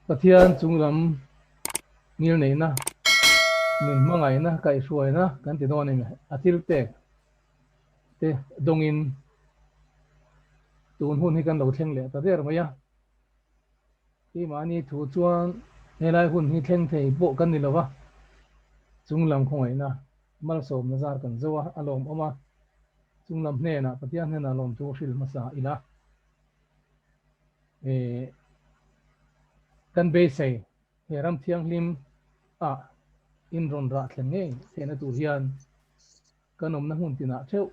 Pathian chunglam ngilneihna, min hmangaihna, kaihhruaina kan ti dawn em? A thil pek te dawngin tun hun hi kan lo thleng leh ta der mai a. Keimahni thu chuan helai hun hi thleng thei pawh kan ni lo va, chunglam khawngaihna malsawmna zar kan zo a, a lawmawm a, chunglam hnenah Pathian hnenah lawmthu hrilh hmasa ila. Kan beisei he ram thianghlim ah in rawn rah thleng ngei theihna tur hian kan awmna hmun tinah theuh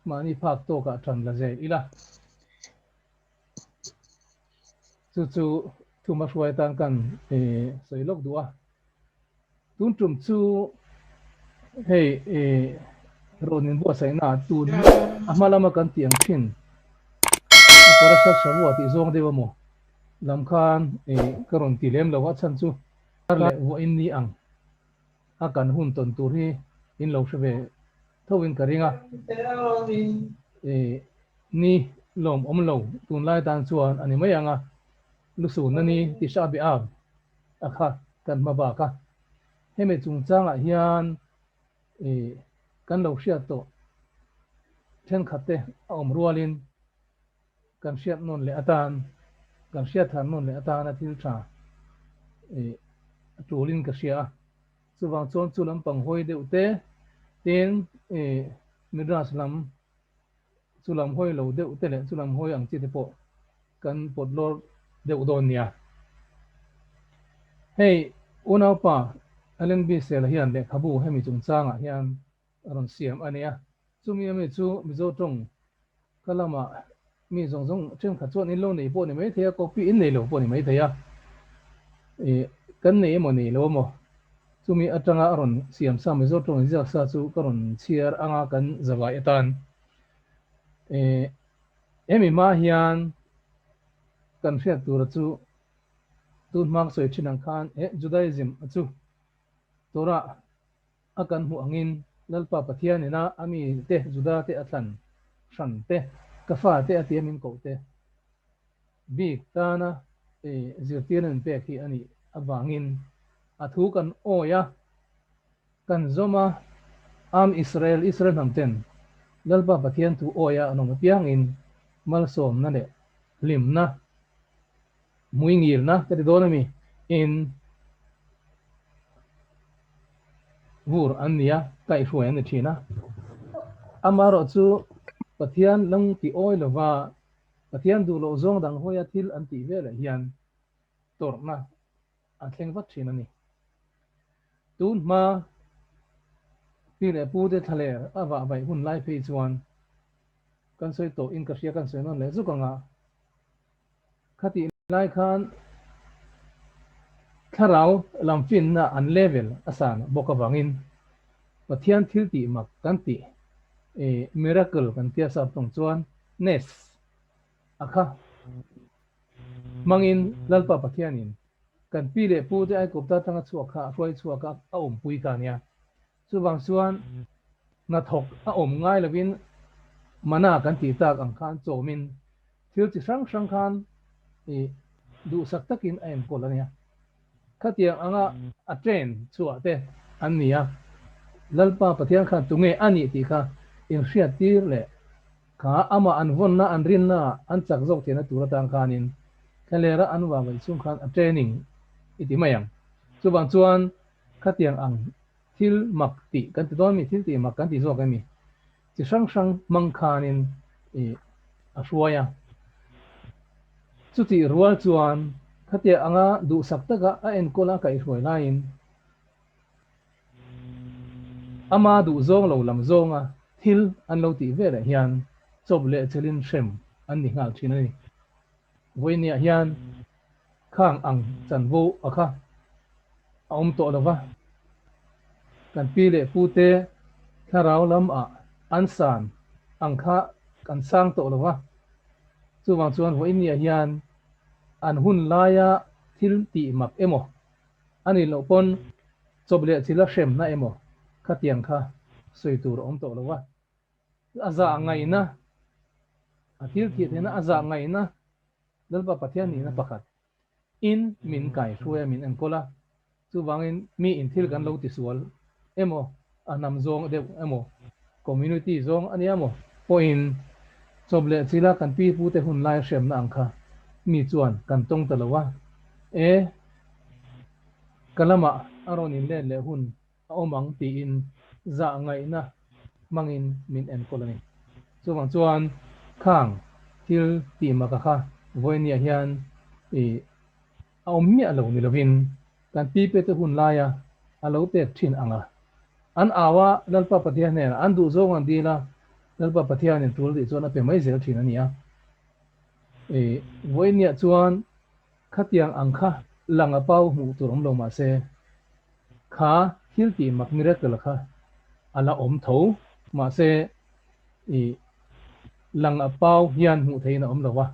mahni phak tawkah tan la zel ila. Chu chu thuma hruai atan kan sawi lawk duh a. Tun tum chu hei rawn inbuatsaihna tun a hma lama kan tih ang thin a Parashat Shavua tih zawng deuh emaw lam khan ka rawn ti lem lo a chhan chu thar leh vuahin ni ang a kan hun tawn tur hi in lo hre ve tho in ka ring a ni lawm awm lo tunlai tan chuan a ni mai ang a lusun a ni Tisha B'Av a kha kan hma bak a, hemi chungchangah hian ih kan lo hriat tawh thenkhat te a awm rualin kan hriat nawn leh atan, kan hriat thar nawn leh atana thil tha ih a tulin ka hria a, chuvang chuan chu lampang hawi deuh te tin ih Midrash lam chu lam hawi lo deuh te leh chu lam hawi ang chi te pawh kan pawt lawr deuh dawn nia. Hei unaupa Allen B. Sela hian lehkhabu hemi chungchangah hian a rawn siam a nia. Chumi ami chu Mizo tawng ka lamah mi zawng zawng thenkhat chuan in lo nei pawh ni maithei a, copy in nei lo pawh ni maithei a. Ih kan nei emaw nei lo emaw chumi atanga a rawn siam sa Mizo tawng inziak sa chu ka rawn chhiar anga kan zavai atan. Ih Hemi hma hian kan hriat tura chu tun hma ka sawi thin ang khan he Judaism a chu Torah a kan hmuh angin Lalpa Pathian ina a mi te Juda te a thlan hran te ka fa te a tia min koh te bik tana zirtirna min pek hi a nih avangin a thu kan awi a. Kan zawm a, Am Israel, Israel hnam ten Lalpa Pathian thu awia an awm apiangin malsawmna leh hlimna, hmuingilna ka ti dawn a mi, in vur an ni a, kaihhruai an ni thin a. Amaherawh chu Pathian lung ti awi lova Pathian duh loh zawng dang hawia thil an tih velah hian tawrhna an thleng vat thin a ni. Tun hma pi leh pu te thlaler a vah vaih hun lai phei chuan kan sawi tawh in ka hria kan sawi nawn leh zuk ang a, khatih lai khan thlarau lam finna an level a san bawk avangin Pathian thil tih mak kan tih miracle kan tia sap tawng chuan ness a kha hmangin Lalpa Pathianin kan pi leh pu te Aikawpta atanga chhuak kha a hruai chhuak a, a awmpui ta nia. Chuvang chuan hnathawk a awm ngai lovin mana kan tih tak ang khan chawmin thil chi hrang hrang khan i duhsak takin a enkawl a nia. Khatiang anga a train chhuah te an ni a, Lalpa Pathian khan tunge a nih tih kha inhriattir leh Kha amah an vawnna an rinna ah an chak zawk theihna tur atan khanin thlalera an vang vaih chhung khan a training i ti mai ang. Chuvang chuan khatiang ang thil mak tih kan ti dawn mi, thil tih mak kan ti zawk em i? Chi hrang hrang hmang khanin i a hruai a. Chutih rual chuan khatiang anga duhsak taka a enkawl a kaihhruai laiin Ama duh zawng lo lam zawnga thil an lo tih velah hian chawp leh chelin hrem an ni nghal thin a ni. Vawinia hian khang ang chanvo a kha a awm tawh lo va, kan pi leh pu te thlarau lam ah an san ang kha kan sang tawh lo va, chuvang chuan vawinia hian an hun laia thil tih mak emaw A nih loh pawn chawp leh chila hremna emaw khatiang kha sawi tur a awm tawh lo a, a zah ngaihna, a thil thih theihna a zah ngaihna Lalpa Pathian nihna pakhat. In min kai hruai a min enkawl a, chuvangin mi in thil kan lo tisual emaw a hnam zawng deuh emaw community zawng a nia maw pawhin chawp leh chila kan pi pute hun lai hriamna ang kha mi chuan kan tawng ta lo a, e ka lamah a rawn inlet leh hun a awm ang tiin zah ngaihna hmangin min enkawl a ni. Chuvang chuan khang thil tih maka kha vawinia hian i a awm miah lo ni lovin kan pi pete hun laia a lo pek thin ang a. An au a, Lalpa Pathian hnenah an duh zawng an dil a, Lalpa Pathianin tul tih chuan a pe mai zel thin a ni a. I vawinia chuan Khatiang ang kha lang a pau hmuh tur awm lo mah se, kha thil tih mak miracle kha a la awm tho. Mahse, i lang a pau hian hmuh theihin a awm lo a.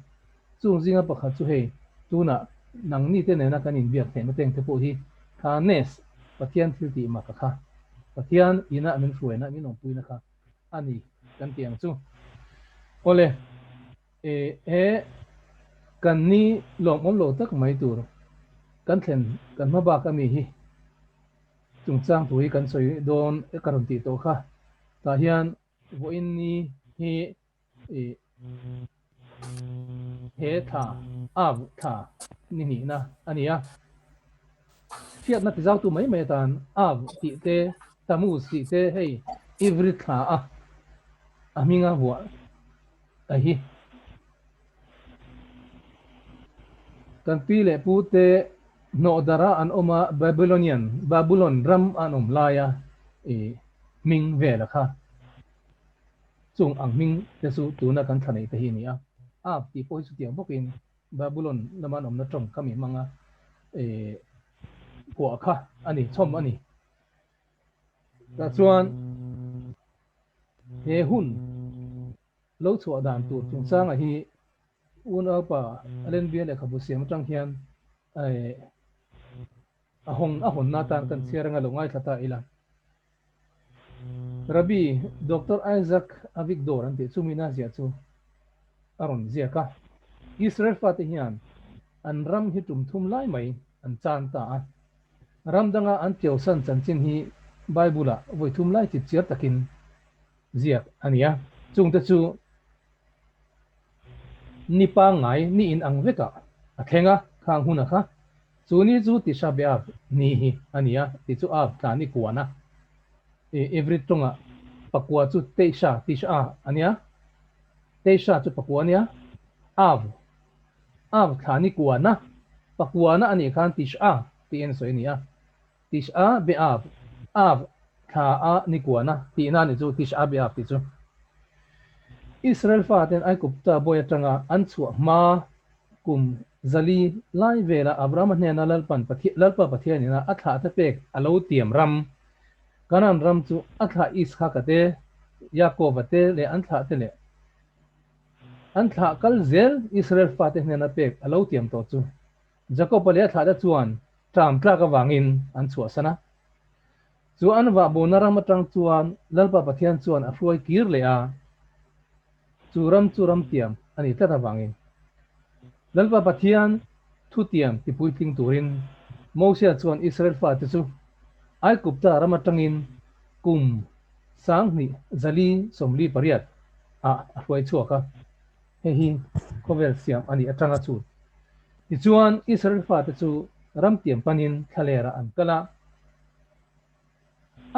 Chung zinga pakhat chu hei, tunah nangni te nena kan inbiak theihna teng te pawh hi kha Nes, Pathian thil tih mak a kha, Pathian inah min hruaina, min awmpuina kha a ni kan tih ang chu. Awle. E he kan ni lawmawm lo tak mai tur kan thlen kan hma bak ami hi chungchang thu hi kan sawi dawn ka rawn tih tawh kha. Tah hian vawiin ni hi i he thla av thla ni hnihna a ni a. Hriatna ti zautu mai mai atan av tih te Tammuz tih te hei Ivri thla a a hminga vuah a hi. Kan pi leh pu te hnawh darh a an awm a Babylonian, Babulon ram an awm laia i hming vel a kha. Chung ang hming te chu tuna kan thla neih te hi a ni a. Av tih pawh hi chutiang bawkin Babulon lama an awmna tawng kha mi hmang a i kuah kha a ni, chhawm a ni. Tah chuan he hun lo chhuah dan tur chungchanga hi unaupa Allenby-a lehkhabu siam atang hian a hawng a hawnna atan kan chhiar anga lo ngaithla ta ila. Rabbi Doctor Isaac Avigdor an tih chumina ziah chu a rawn ziak a. Israel fate hian an ram hi tum thum lai mai an chan ta a. Ram danga an tiausan chanchin hi Bible-ah vawi thum lai chip chiar takin ziak a ni a. Chungte chu ni pangngai ni in ang vekah a thleng a, khang huna kha chu ni chu Tisha B'Av ni hi a ni a, tih chu Av tla ni kuan a. Ivrit tawngah pakua chu Teisha, Tisha, a nia, Teisha chu pakua a nia, Av Av thla ni kuana, pakuana a nih khan Tisha tih en sawi a ni a. Tisha B'Av, Av thla a ni kuana tihna a ni chu Tisha B'Av tih chu. Israel faten Aigupta bawi atanga an chhuah hma kum zali lai vela Abrahama hnena Lalpan Lalpa Pathianina a thlahte pek a lo tiam ram, Kanaan ram chu a thlah Ishaka te, Yaakova te leh an thlahte leh An thlah kal zel Israel fate hnena pek a lo tiam tawh chu Jakob-a leh a thlahte chuan ṭam tlak avangin an chhuahsan a. Chu an vahbuna ram aṭang chuan Lalpa Pathian chuan a hruai kir leh a, chu ram chu ram tiam a ni tlat avangin Lalpa Pathian thutiam tipuitling turin Mosia chuan Israel fate chu Aigupta ram aṭangin kum 2048 ah a hruai chhuak a, hei hi khawvel siam a nih atanga chhut. Tichuan, Israel fate chu ram tiam panin thlalerah an kal a,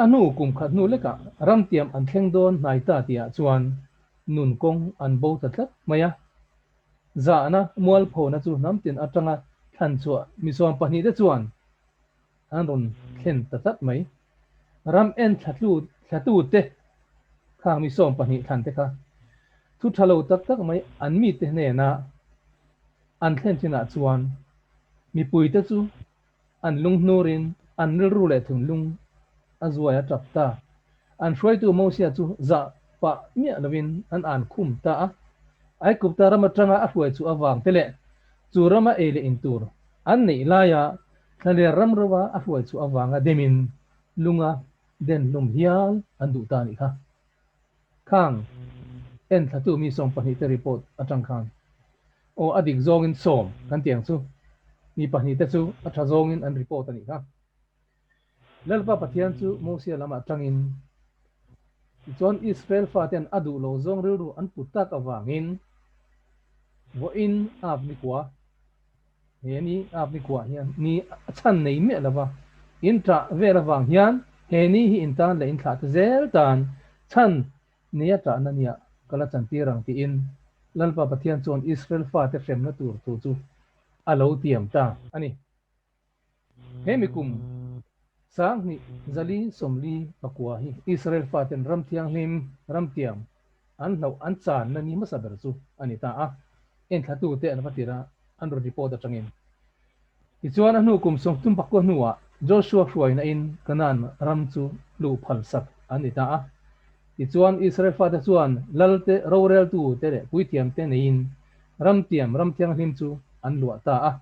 a hnu kum khat hnu lekah ram tiam an thleng dawn hnai ta tihah chuan nun kawng an bo ta tlat mai a. Zahna mualphona chu hnam tin atanga thlan chhuah mi 12 te chuan an rawn thlen ta tlat mai. Ram en thlatlu thlatute khang mi 12 thlan te kha thu tha lo tak tak mai an mite hnena an thlen thinah chuan mipuite chu an lunghnurin an rilru leh thunlung a zuai a tap ta. An hruaitu Mosia chu zah pah miah lovin an an khum ta a. Aigupta ram atanga a hruai chu avang te leh chu rama ei leh in tur an neih laia Thlaler ram rova a hruai chhuah avanga demin lunga den hlum hial an duh ta a nih kha. Khang en thlatu mi 12 te report atang khan aw a dik zawngin sawm kan ti ang chu. Mi pahnihte chu a tha zawngin an report a nih kha. Lalpa Pathian chu Mosia lamah tangin, tichuan Israel faten a duh lo zawng rilru an put tak avangin vawiin ap ni kua, he ni ap ni kuah hian ni a chhan nei miah lova in ṭah vel avang hian he ni hi in tan leh in thlah te zel tan chhan nia ṭahna nia ka la chantir ang tiin Lalpa Pathian chuan Israel fate hremna tur thu chu a lo tiam ta a ni. He mikum 20 449 hi Israel faten ram thianghlim, ram tiam an hlauh an channa ni hmasa ber chu a ni ta a, enthlatute an va tir a, an rawn report atangin. Tichuan a hnu kum 39 hnuah Joshua hruaina in Kanaan ram chu luh phalsak an ni ta a. Tichuan Israel fate chuan Lalte roreltute leh puithiamte neiin ram tiam, ram thianghlim chu an luah ta a.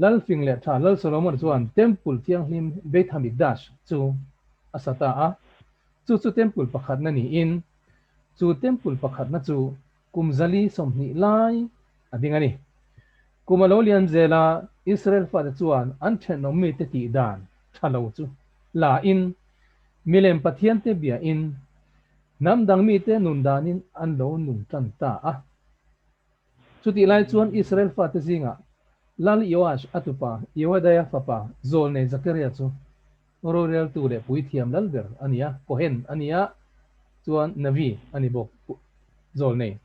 Lal fing leh tha Lal Solomon chuan Temple thianghlim Beit HaMikdash chu a sa ta a, chu chu Temple pakhatna niin, chu Temple pakhatna chu kum 420 lai a ding a ni. Kum a lo lian zel a, Israel fate chuan an thenawm mite tih dan tha lo chu la in, milem pathiante bia in, hnam dang mite nun danin an lo nung tan ta a. Chutih lai chuan Israel fate zingah Lal Joash a tupa Jehoiadaia fapa zawlnei Zakaria chu roreltu leh puithiam lal ber a ni a, Kohen a ni a, chuan Navi a ni bawk zawlnei.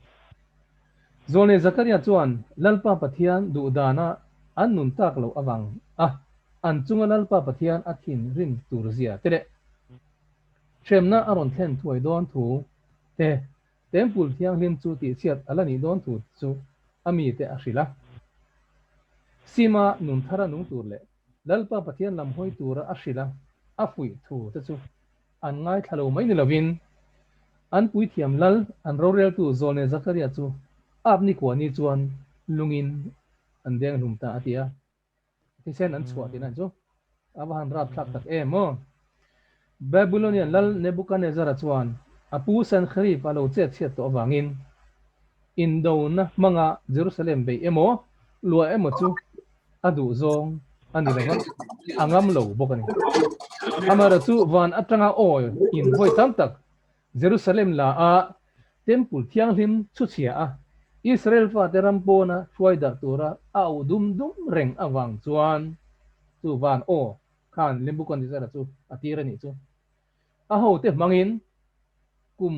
Zawlnei Zakaria chuan Lalpa Pathian duhdana an nun tak loh avang a an chunga Lalpa Pathian a thinrim tur zia te leh hremna a rawn thlen thuai dawn thu te Temple thianghlim chu tihchhiat a la nih dawn thu chu a mite a hrilh a. Sima nun thara nung tur leh Lalpa Pathian lam hawi tura a hrilh a, a fuih thu te chu an ngaithla lo mai ni lovin an puithiam lal an roreltu Zawlne Zakaria chu ap nikua ni chuan lungin an deng hlum ta a ti a. Thisen an chhuah tihna chu a va han rapthlak tak em aw. Babylonian lal Nebuchadnezzar-a chuan a pu Senherib a lo chet chhiat tawh avangin indona hmanga Jerusalem beih emaw, luah emaw chu a duh zawng a ni lo va, a ngam lo bawk a ni. Amaherawhchu chu van atanga awi in vawi tam tak Jerusalem la a Temple thianghlim chhuchhia a, Israel fate ram pawna hruai darh tura a auh dum dum reng avang chuan chu van aw khan Nebuchadnezzar-a chu a tir a nih chu. A hote hmangin kum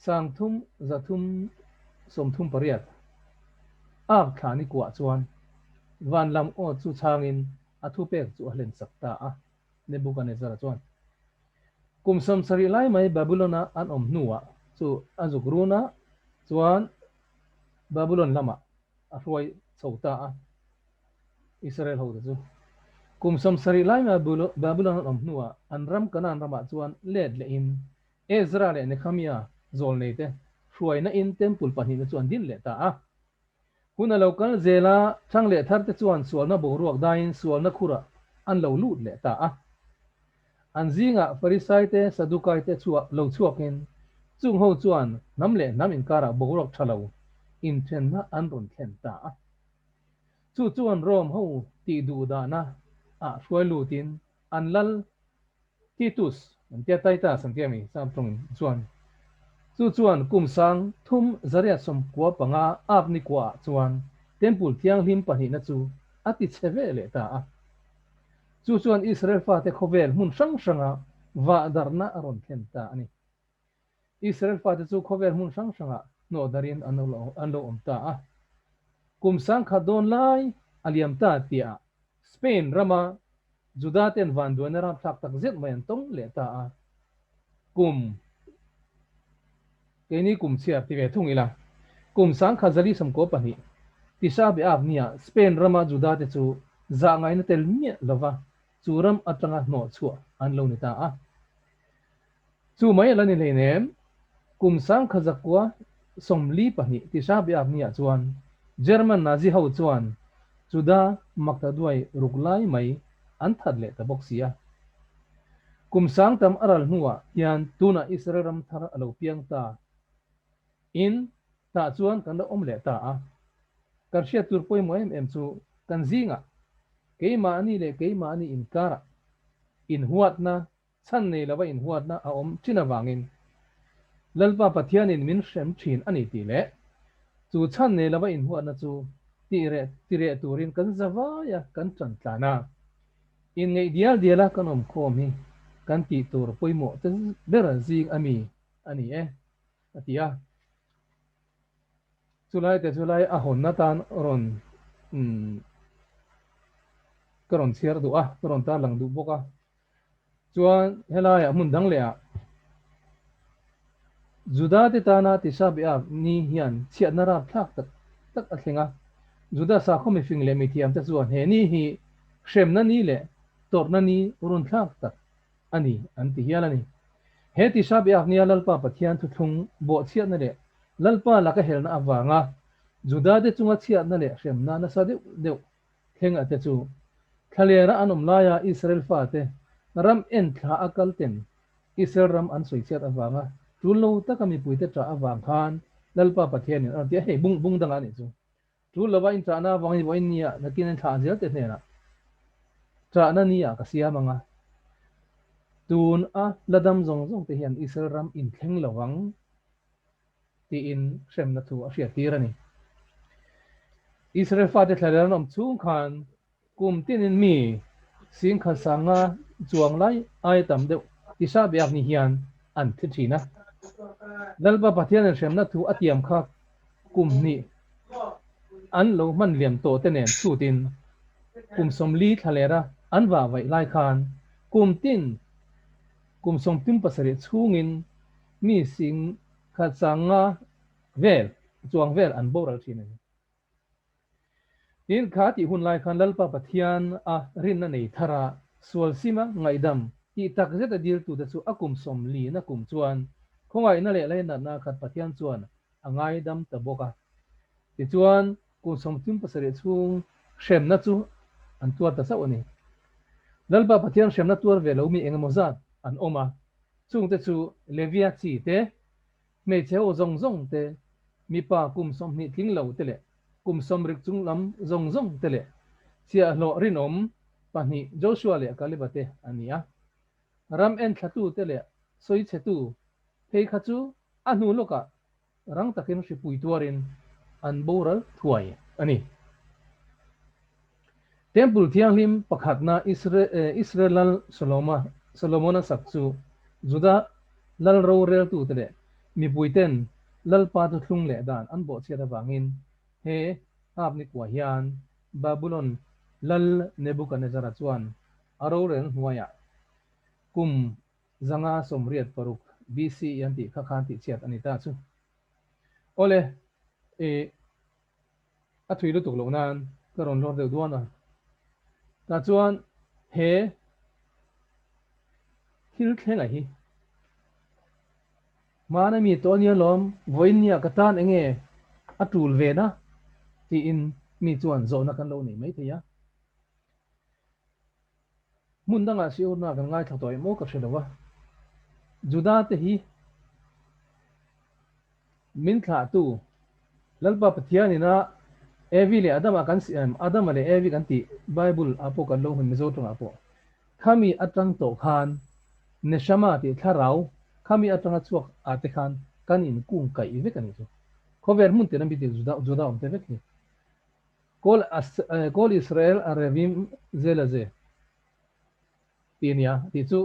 3338 ak thla ni kuah chuan van lam aw chu chhangin a thupek chu a hlen sak ta a, Nebuchadnezzar-a chuan. Kum 70 lai mai Babylon-a an awm hnuah chu a zuk run a, chuan Babylon lamah a hruai chho ta a, Israel hote chu. Kum 70 lai mai Babylon an awm hnuah an ram Kanaan ramah chuan let lehin Ezra leh Nehemia zawlneite hruaina in temple pahnihna chu an din leh ta a. Hun a lo kal zel a, thang leh tharte chuan sualna boruak daiin sualna khurah an lo lut leh ta a. An zingah Farisaite, Sadukaite chhuah lo chhuakin chung ho chuan hnam leh hnam inkarah boruak tha lo inthenna an rawn thlen ta a. Chu chuan Rome ho tih duh dahna ah hruai lutin an lal Titus an tia Titus an tia mi Sam tawngin chuan chu chuan kum 3395 ap ni kuah ah chuan Temple thianghlim pahnihna chu a ti chhe ve leh ta a. Chu chuan Israel fate khawvel hmun hrang hranga vah darhna a rawn thlen ta a ni. Israel fate chu khawvel hmun hrang hrangah hnawh darhin an lo awm ta a. Kum 1000 dawn lai a liam ta tiah Spain rama Juda ten vanduaina rapthlak tak zet mai an tawng leh ta a. Kum keini kum chhiar ti ve thung ila, kum 1192 Tisha B'Av nia Spain rama Juda te chu zah ngaina tel miah lova chu ram atanga hnawh chhuah an lo ni ta a. Chu mai a la ni hleinem, kum 1942 Tisha B'Av niah chuan German Nazi ho chuan Juda makta duai ruk lai mai an that leh ta bawk si a. Kum sang tam a ral hnuah hian tunah Israel ram thar a lo piang ta in tah chuan kan la awm leh ta a. Kan hriat tur pawimawh em em chu. Kan zingah keimahni leh keimahni inkarah inhuatna, chhan nei lova inhuatna a awm thin avangin Lalpa Pathianin min hrem thin a ni tih leh chu chhan nei lova inhuatna chu tih reh ti reh turin kan zavaia kan tan tlan a, inngeih dial diala kan awmkhawm hi kan tih tur pawimawh te ber zing a mi a ni e, a ti a. Chulai te chulai a hawnna tan rawn ka rawn chhiar duh a, ka rawn tarlang duh bawk a. Chuan helaiah hmun dang leh ah Juda te tana Tisha B'Av ni hian chhiatna rapthlak tak tak a thleng a. Juda sakhaw mifing leh mithiam te chuan he ni hi hremna ni leh tawrhna ni runthlak tak a ni an ti hial a ni. He Tisha B'Av nia Lalpa Pathian thuthlung bawhchhiatna leh Lalpa laka helna avanga Juda te chunga chhiatna leh hremna nasa deuh deuh Thleng a te chu thlalera an awm laia Israel fate ram en thla a kal ten Israel ram an sawi chhiat avanga tul lo taka mipuite ṭah avang khan Lalpa Pathianin a rawn ti a, hei bung bung dangah a nih chu. Tul lova in ṭahna avangin vawiin nia nakin an thlah zel te hnenah ṭahna nia ka siam ang a, tun a la dam zawng zawng te hian Israel ram in thleng lo vang. tiin hremna thu a hriattir a ni. Israel fate thlalel an awm chhung khan kum tinin mi singkhat sanga chuang lai aia tam deuh Tisha B'Av ni hian an thi thin a. Lalpa Pathianin hremna thu a tiam kha kum hnih an lo hman liam tawh te nen chhutin kum 40 thlalera an vah vaih lai khan kum tin kum 37 chhungin mi sing khat sanga vel chuang vel an boral thin a ni. Tin, kha tih hun lai khan Lalpa Pathian a rinna nei thar a, sual sima ngaihdam tih tak zet a diltute chu a kum 40 na kum chuan khawngaihna leh lainatna khat Pathian chuan a ngaidam ta bawk a. Tichuan, kum 37 chhung hremna chu an tuar ta chauh a ni. Lalpa Pathian hremna tuar ve lo mi engemaw zat an awm a, Chungte chu Levia chi te, hmeichhe ho zawng zawng te, mipa kum 20 tling lo te leh kum 70 chung lam zawng zawng te leh chhiahhlawh rinawm pahnih Joshua leh Kaleba te an ni a. Ram enthlatu te leh sawichhetu phei kha chu a hnu lawkah rang takin hripui tuarin an boral thuai a ni. Temple thianghlim pakhatna Israel lal Soloma Solomona sak chu Juda lal roreltute leh mipuiten Lalpa thuthlung leh dan an bawhchhiat avangin he ap nikua hian Babulon lal Nebukanezzara chuan a rorel hnuaiah kum 586 BCE an tih kha khan tihchhiat a ni ta chu. Awle, i a thui lutuk loh nan ka rawn lawr deuh duan a. Tah chuan he thil thlenga hi hmana mi tawh ania lawm, vawiin nia ka tan enge a tul ve na tiin mi chuan zawhna kan lo nei maithei a. Hmun dangah siurna kan ngaithla tawh em aw ka hre lo a. Juda te hi min thlahtu Lalpa Pathianin a Evi leh Adama kan siam Adama leh Evi kan tih Bible ah pawh kan lo hmu Mizo tawngah pawh khami atang tawh khan Neshama tih thlarau khami atanga chhuak ah te khan kan in kung kaih vek a nih chu. Khawvel hmun tina mi tih Juda Juda awm te vek hi. Kol Kol Israel arevim zelaze tih a nia tih chu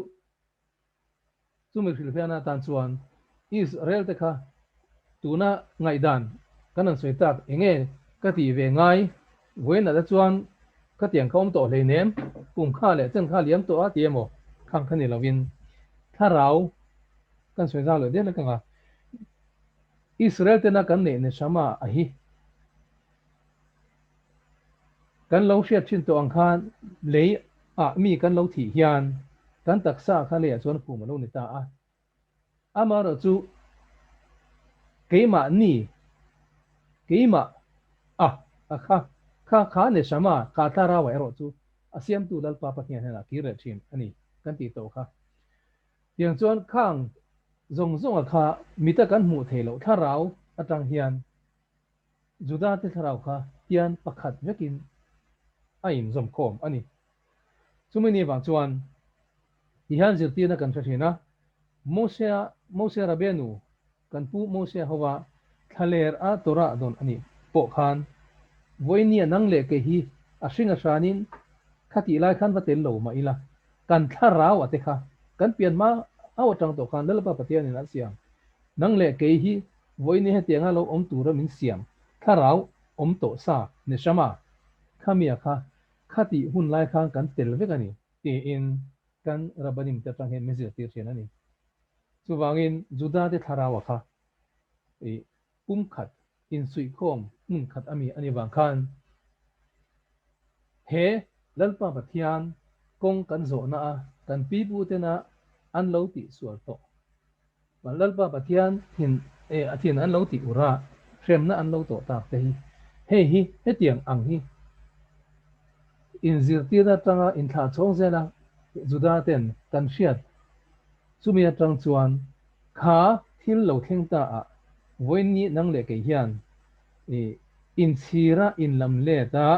chumi hrilhfiahna atan chuan Israel te kha tuna ngaihdan kan han sawi tak enge ka tih ve ngai vawiinah te chuan khatiang kha awm tawh hleinem kum kha leh chen kha liam tawh a ti emaw khang kha ni lovin thlarau kan sawi zau leh der lek ang a Israel tena kan neih neshama a hi Kan lo hriat thin tawh ang khan lei ah mi kan lo thih hian kan taksa kha leiah chuan phum a lo ni ta a. Amaherawh chu keimah ni, keimah a a kha kha kha neshama kha thlarau ah erawh chu a siamtu Lalpa Pathian hnenah kir leh thin a ni kan tih tawh kha. Tiang chuan khang zawng zawnga kha mita kan hmuh theih loh thlarau atang hian Juda te thlarau kha tian pakhat vekin a inzawm khawm a ni. Chumi ni vang chuan ti hian zirtirna kan hre thin a, Mosea, Mosea Rabenu, kan pu Mosea hova thlaler a Torah dawn a nih pawh khan vawinia nang leh kei hi a hring a hranin khatih lai khan va tel lo mah ila, kan thlarau a te kha kan pian hma au atang tawh khan Lalpa Pathianin a siam. Nang leh kei hi vawinia hetianga lo awm tura min siam thlarau awm tawh sa neshama khamia kha khatih hun lai khan kan tel vek a ni tiin kan Rabbanim te atang hian min zirtir thin a ni. Chuvangin Juda te thlarau a kha i pumkhat insuihkhawm hmun khat a mi a ni vang khan he Lalpa Pathian kawng kan zawhna a kan pipu tena an lo tih sual tawh van Lalpa Pathian thin e a thin an lo tih ur a hremna an lo tawh tak te hi hei hi hetiang ang hi inzirtirna atanga inthlah chhawng zela Juda ten kan hriat Chumi atang chuan kha thil lo thleng ta ah vawiin nang leh kei hian i inchhira inlam let a,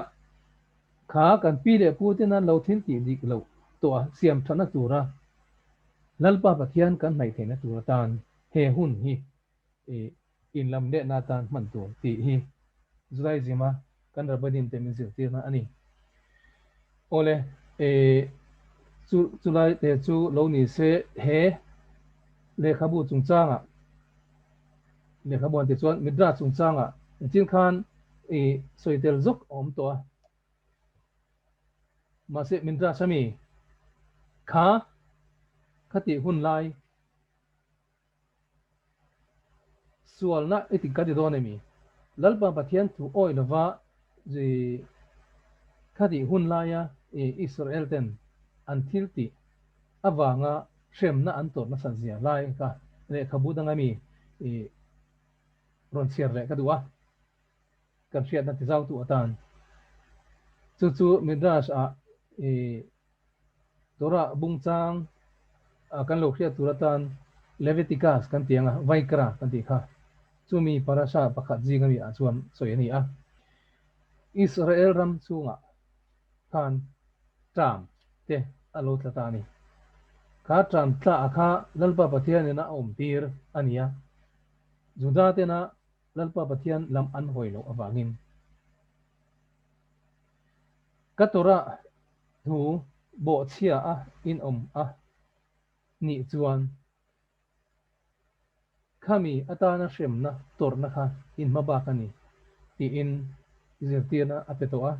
kha kan pi leh pu te nan lo thil tih dik loh tawh a siam thatna tura Lalpa Pathian kan hnaih theihna tur atan he hun hi i inlam lehna atan hman tur tih hi Judaism a kan Rabbanim te min zirtirna a ni. Awle, e, chu chulai te chu lo ni se he lehkhabu chungchangah lehkhabu an tih chuan Midrash chungchangah engtin khan i sawi tel zawk a awm tawh a. Mahse Midrash ami kha khatih hun lai Sualna i ti ka ti dawn emi? Lalpa Pathian thu awi lova kha tih hun laia Israel ten an thil tih avanga hremna an tawrh nasat zia lai kha lehkhabu danga mi rawn chhiar leh ka duh a, kan hriatna ti zautu atan. Chu chu Midrash ah Torah bungchang kan lo hriat tur atan Leviticus kan tih anga Vaikra kan tih kha chumi parasha pakhat zing ami ah chuan sawi a ni a. Israel ram chhungah khan ṭam te a lo tla ta a ni. Kha ṭam tla a kha Lalpa Pathianin a awm tir a ni a, Juda tena Lalpa Pathian lam an hawi loh avangin. Ka Torah thu bawhchhia a inawm a nih chuan khami atana hremna tawrhna kha inhmabak a ni tiin zirtirna a pe tawh a.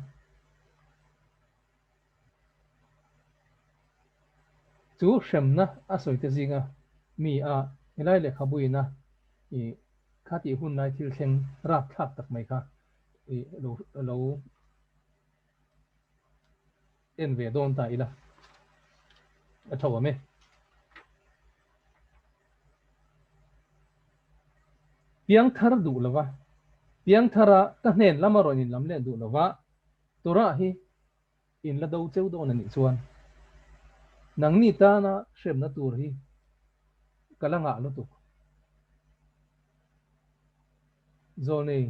Chu hremna a sawite zinga mi a helai lehkhabuina i khatih hun lai thil thleng rapthlak tak mai kha i lo En ve dawn ta ila a tho awm e. Piangthar duh lova, piangthara ka hnen lama rawn inlam leh duh lova Torah hi in la do cheu dawn a nih chuan nangni tana hremna tur hi ka la ngah lutuk. Zawlnei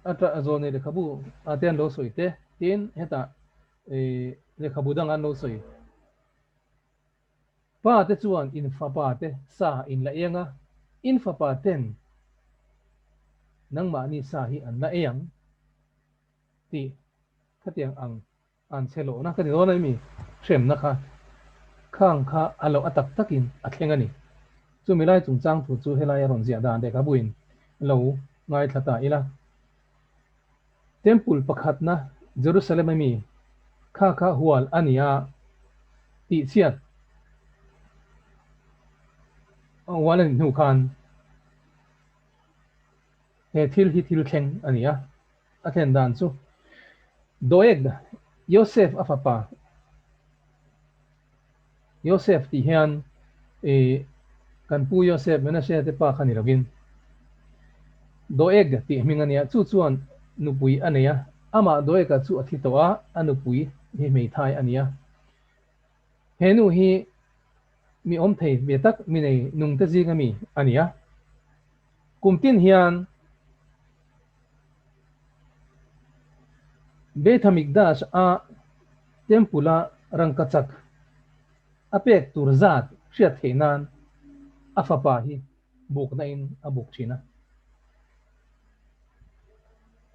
a zawlnei lehkhabu ah te an lo sawi te tin hetah lehkhabu dangah an lo sawi. Pa te chuan in fapa te sa in la eng a, in fapa ten nangmahni sa hi an la ei ang tih khatiang ang an che lohna ka ti dawn a mi hremna kha khang kha a loh a tak takin a thleng a ni. Chumi lai chungchang thu chu helai a rawn ziah dan lehkhabuin lo ngaithla ta ila. Temple pakhatna Jerusalem a mi kha kha hual a ni a tihchhiat hual a nih hnu khan he thil hi thil thleng a ni a. A thlen dan chu Doeg, Yosef a fapa Yosef tih hian i kan pu Yosef Menashe te pa kha ni lovin Doeg tih hming a nia, chu chuan nupui a nei a, amah Doeg-a chu a thi tawh a, a nupui hi hmeithai a ni a. He nu hi mi awm thei ve tak mi nei nungte zinga mi a ni a. Kum tin hian Beit HaMikdash a Temple-a rangkachak a pek tur zat hriat theih nan a fapa hi bukna in a buk thin a.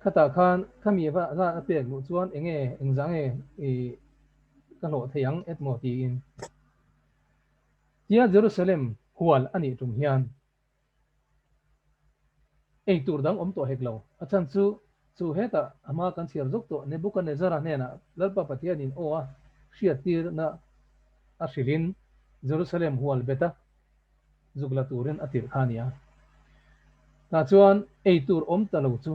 Khatah khan khami va zat a pek luh chuan enge engzah nge i ka hlawh thei ang etmaw tiin tia Jerusalem hual a nih tum hian Ei tur dang awm tawh hek lo. A chhan chu, chu hetah a hma kan chhiar zawk tawh Nebuchadnezzar-a hnenah Lalpa Pathianin aw a hriattirna a hrilhin Jerusalem hual beta zuk la turin a tirh kha a ni a. Tah chuan ei tur awm ta lo chu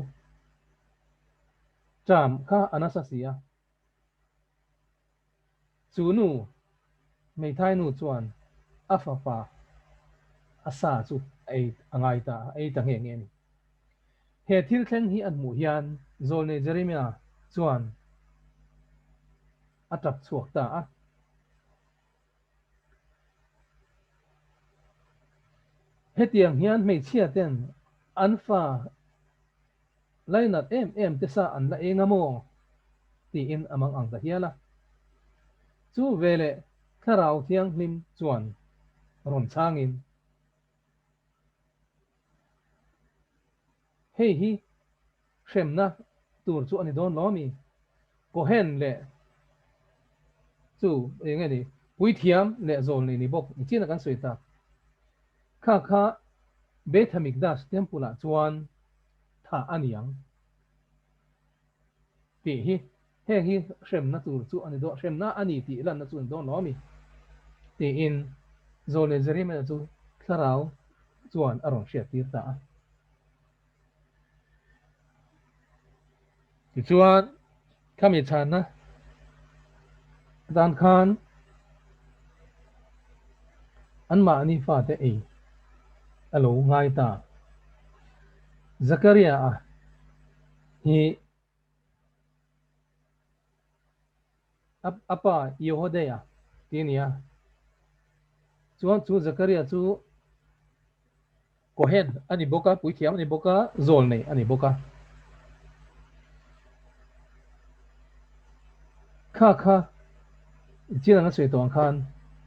ṭam kha a nasa si a. Chu nu, hmeithai nu chuan a fapa a sa chu a ei a ngai ta a, a ei ta nghe nghe a ni. He thil thleng hi an hmuh hian Zawlnei Jeremia chuan a tap chhuak ta a. Hetiang hian hmeichhia ten an fa lainat em em te sa an la eng a maw? tiin a mang ang ta hial a. Chu veleh Thlarau Thianghlim chuan rawn chhangin, Hei hi hremna tur chu a ni dawn lo mi? Cohen leh chu eng nge ni? Puithiam leh zawl nei ni bawk ni chian a kan sawi tak. Kha kha Beth Hamikdash Temple ah chuan thah a ni ang tih hi heng hi hremna tur chu a ni dawn, hremna a ni tih lanna chu a ni dawn lo mi? Tiin zawl leh Jeremiah chu thlarau chuan a rawn hriattir ta a. Tichuan, khami chhanna atan khan anmahni fate ei a lo ngai ta. Zakaria-a hi a pa Yehodeia ti a ni a, chuan chu Zakaria chu Kohen a ni bawk a, puithiam a ni bawk a, zawl nei a ni bawk a. Kha kha chin anga sawi tawh ang khan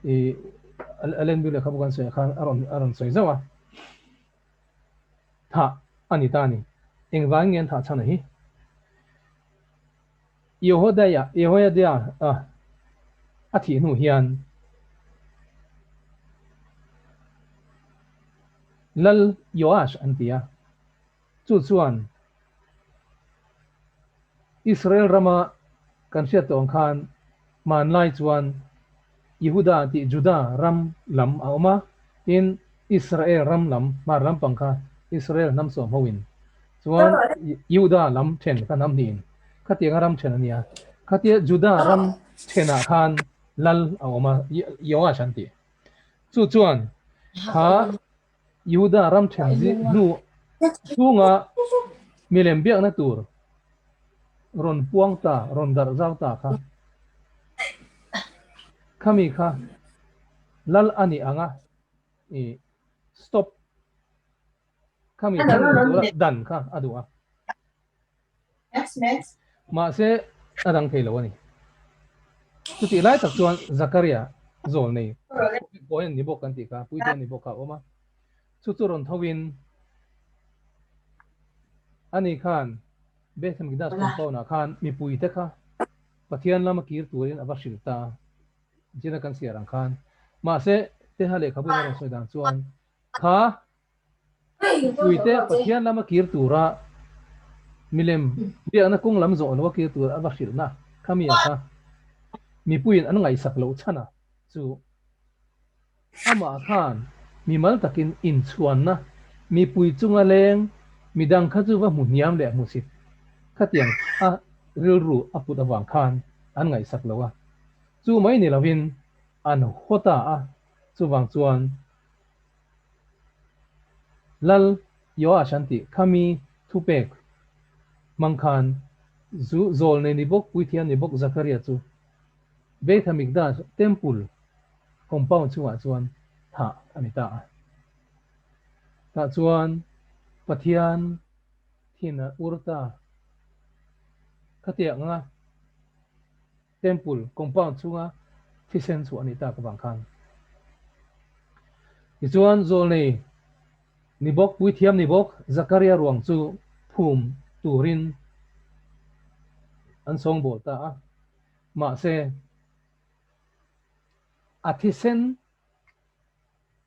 i Allen Bill lehkhabu kan sawi ah khan a rawn a rawn sawi zauh a. Thah a ni ta a ni. Engvangin nge an thah chhan a hi? Yehodaia, Yehoiada, a thih hnu hian Lal Joash an ti a, chu chuan Israel rama kan hriat tawh ang khan hmanlai chuan Yehuda tih Juda ram lam a awm a, tin Israel ram lam hmar lampang kha Israel hnam sawm hoin chuan Yehuda lam then kha hnam hnihin khatianga ram then a nia. Khatia Juda ram thenah khan lal a awm a, Joash an tih. Chu chuan kha Yehuda ram then hnu chhunga milem biakna tur rawn puang ta, rawn darh zau ta kha khami kha lal a nih ang a, i stop khami thil tura dan kha a duh a. Mahse a dang thei lo a ni. Chutih lai tak chuan Zakaria zawl nei Cohen ni bawk kan tih kha, Puithiam ni bawk kha a awm a. Chu chu rawn tho in ani khan Beth Hamikdash compound ah khan mipui te kha Pathian lama kir turin a va hrilh ta a, Jina kan siar ang khan. Mahse Teha lehkhabu in a rawn sawi dan chuan kha Puite Pathian lama kir tura milem biakna kawng lam zawh loa kir tur a va hrilhna kha mi a kha mipuiin an ngaihsak loh chhan a chu amah khan mimal takin inchhuanna mipui chunga leng midang kha chu va hmu hniam leh hmu sit khatiang a rilru a put avang khan an ngaihsak lo a chu mai ni lovin an haw ta a chuvang chuan Lal Joash an tih khami thupek hmang khan zu zawl nei ni bawk puithiam ni bawk Zakaria chu Beit HaMikdash, Temple, compound chungah chuan thah a ni ta a. Tah chuan Pathian thin a ur ta. Khatiang anga. Temple compound chhunga thisen chhuah a nih tak avang khan. Tichuan zawlnei ni bawk, puithiam ni bawk Zakaria ruang chu phum turin an sawngbawl ta a. Mahse, a thisen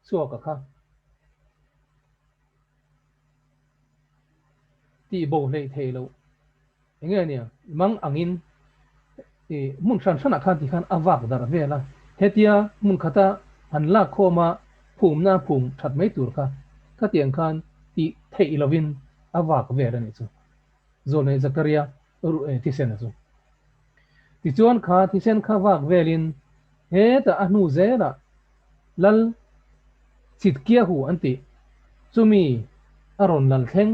chhuaka kha tih bo hleih theih loh eng nge nia mang angin ih hmun hran hranah khan tikhan a vak darh vel a, hetia hmun khata han lak khawma phumna phum that mai tur kha khatiang khan tih theih lovin a vak vel a nih chu Zawlnei Zakaria thisen a chu. Tichuan kha thisen kha vak velin hetah a hnu zelah Lal Chitkiahu an tih chumi a rawn lal thleng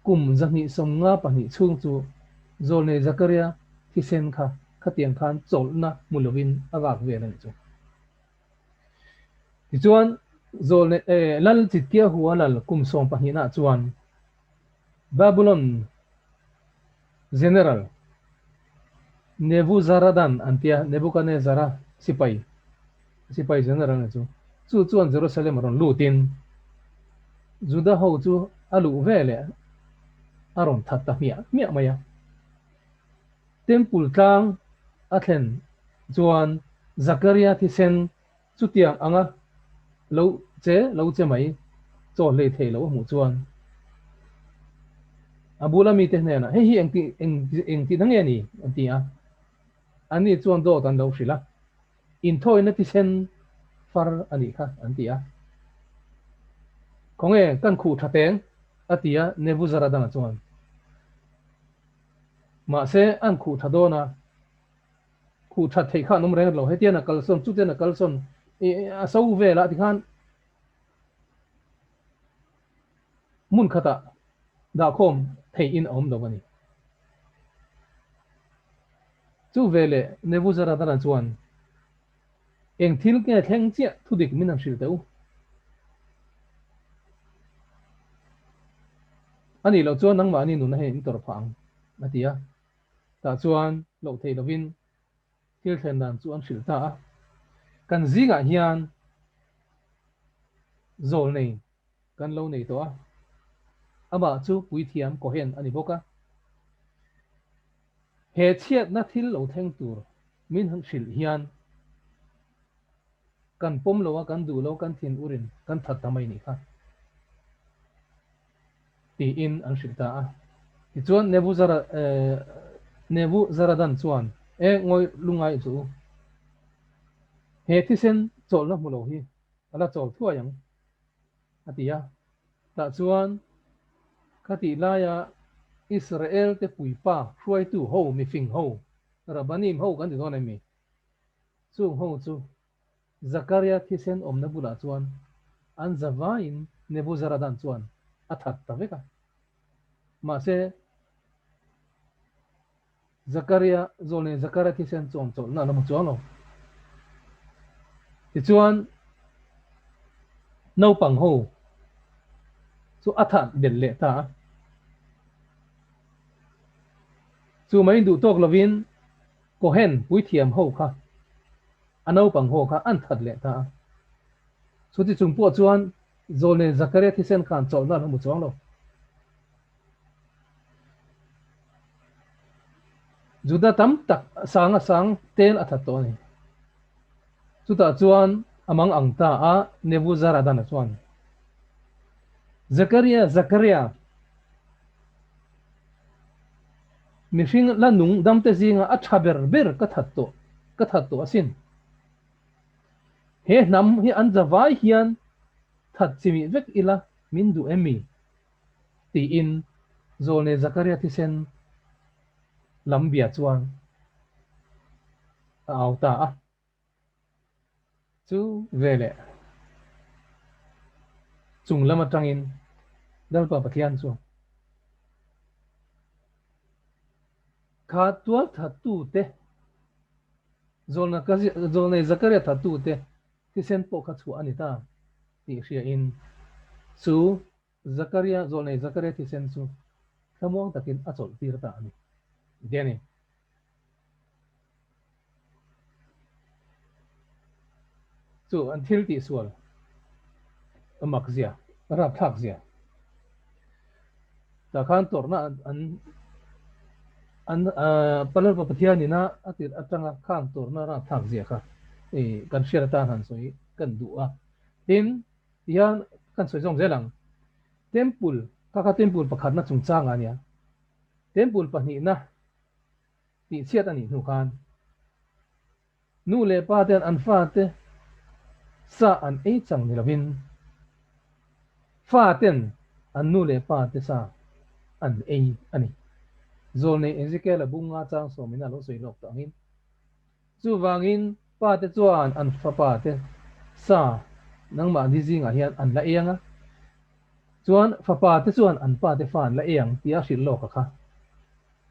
kum 272 chhung chu Zawlnei Zakaria thisen kha khatiang khan chawlhna hmu lovin a vak vel a nih chu. Tichuan Zawlnei Lal Chitkiahu a lal kum sawmpahnihnaah chuan Babylon General Nebuzaradan an tia, Nebuchadnezzar-a sipai, sipai general a ni chu. Chu chuan Jerusalem a rawn lutin Juda ho chu a luh ve leh a rawn that ta hmiah hmiah mai a. Temple tlang a thlen chuan Zakaria thisen Chutiang anga lo che lo che mai chaw hlei thei lo a hmuh chuan a bula mite hnenah, Hei hi engti eng engtihna nge ni? an ti a. Anni chuan dawt an lo hrilh a, Inthawina thisen far a nih kha, an ti a. Khawnge kan khuh tha teng? a ti a Nebuzaradana chuan. Mahse an khuh tha dawn a. Khuh that theih kha an awm reng lo, hetian a kalsawn, chutian a kalsawn, a so velah tikhan hmun khatah dahkhawm theihin a awm lo a ni. Chu veleh Nebuzaradana chuan, Eng thil nge thleng chiah thudik min han hrilh teh u. A nih loh chuan nangmahni nuna hei in tawrh phah ang, a ti a. Tah chuan loh theih lovin thil thlen dan chu an hrilh ta a. Kan zingah hian zawl nei kan lo nei tawh a, amah chu puithiam Cohen a ni bawk a. He chhiatna thil lo thleng tur min hrilh hian kan pawm lo a, kan duh lo, kan thin urin kan that ta mai nih kha. Tiin an hrilh ta a. Tichuan Nebuzaradan chuan, E ngawi lungai chu u, he thisen chawlhna hmu lo hi a la chawl thuai ang, a ti a. Tah chuan khatih laia Israel-te puipa hruaitu ho, mifing ho, Rabbanim ho kan ti dawn em mi? Chung ho chu Zakaria thisen awmna bulah chuan an zavaiin Nebuzaradan chuan a that ta vek a. Mahse, Zakaria, zawlnei Zakaria thisen chuan chawlhna a la hmu chuang lo. Tichuan, naupang ho chu a that belh leh ta a. Chu mai duh tawk lovin Cohen puithiam ho kha a naupang ho kha an that leh ta a. Chuti chung pawh chuan Zawlnei Zakaria thisen khan chawlhna an hmu chuang lo. Juda tam tak sanga sang tel a that tawh a ni. Chutah chuan a mang ang ta a, Nebuzaradana chuan, Zakaria, Zakaria! Mihring la nung damte zinga a tha ber ber ka that tawh, ka that tawh asin. He hnam hi an zavai hian that chimih vek ila min duh em mi? tiin Zawlnei Zakaria thisen lam bia chuan a au ta a. Chu veleh chung lam atangin Lalpa Pathian chu kha tual thattute, zawlnei Zakaria thattute thisen pawh kha chhuah a ni ta tih hriain chu Zakaria, zawlnei Zakaria thisen chu thlamuang takin a chawlhtir ta a ni. Deni. Chu an thil tihsual a mak zia, a rapthlak zia. Tah khan tawrhna an an Palalpa Pathian ina a tirh atanga khang tawrhna rapthlak zia kha kan hriat atan han sawi kan duh a. Tin, tihian kan sawi zawm zel ang. Temple, kha kha temple pakhatna chungchangah a nia. Temple pahnihna tihchhiat a nih hnu khan Nu leh pa ten an fate sa an ei chang ni lovin fa ten an nu leh pa te sa an ei a ni. Zawlnei Ezekiel-a bunga chang sawmin a lo sawi lawk tawh angin, Chuvangin pa te chuan an fapa te sa nangmahni zingah hian an la ei ang a, chuan fapa te chuan an pa te fa an la ei ang tia hrilh lawk a kha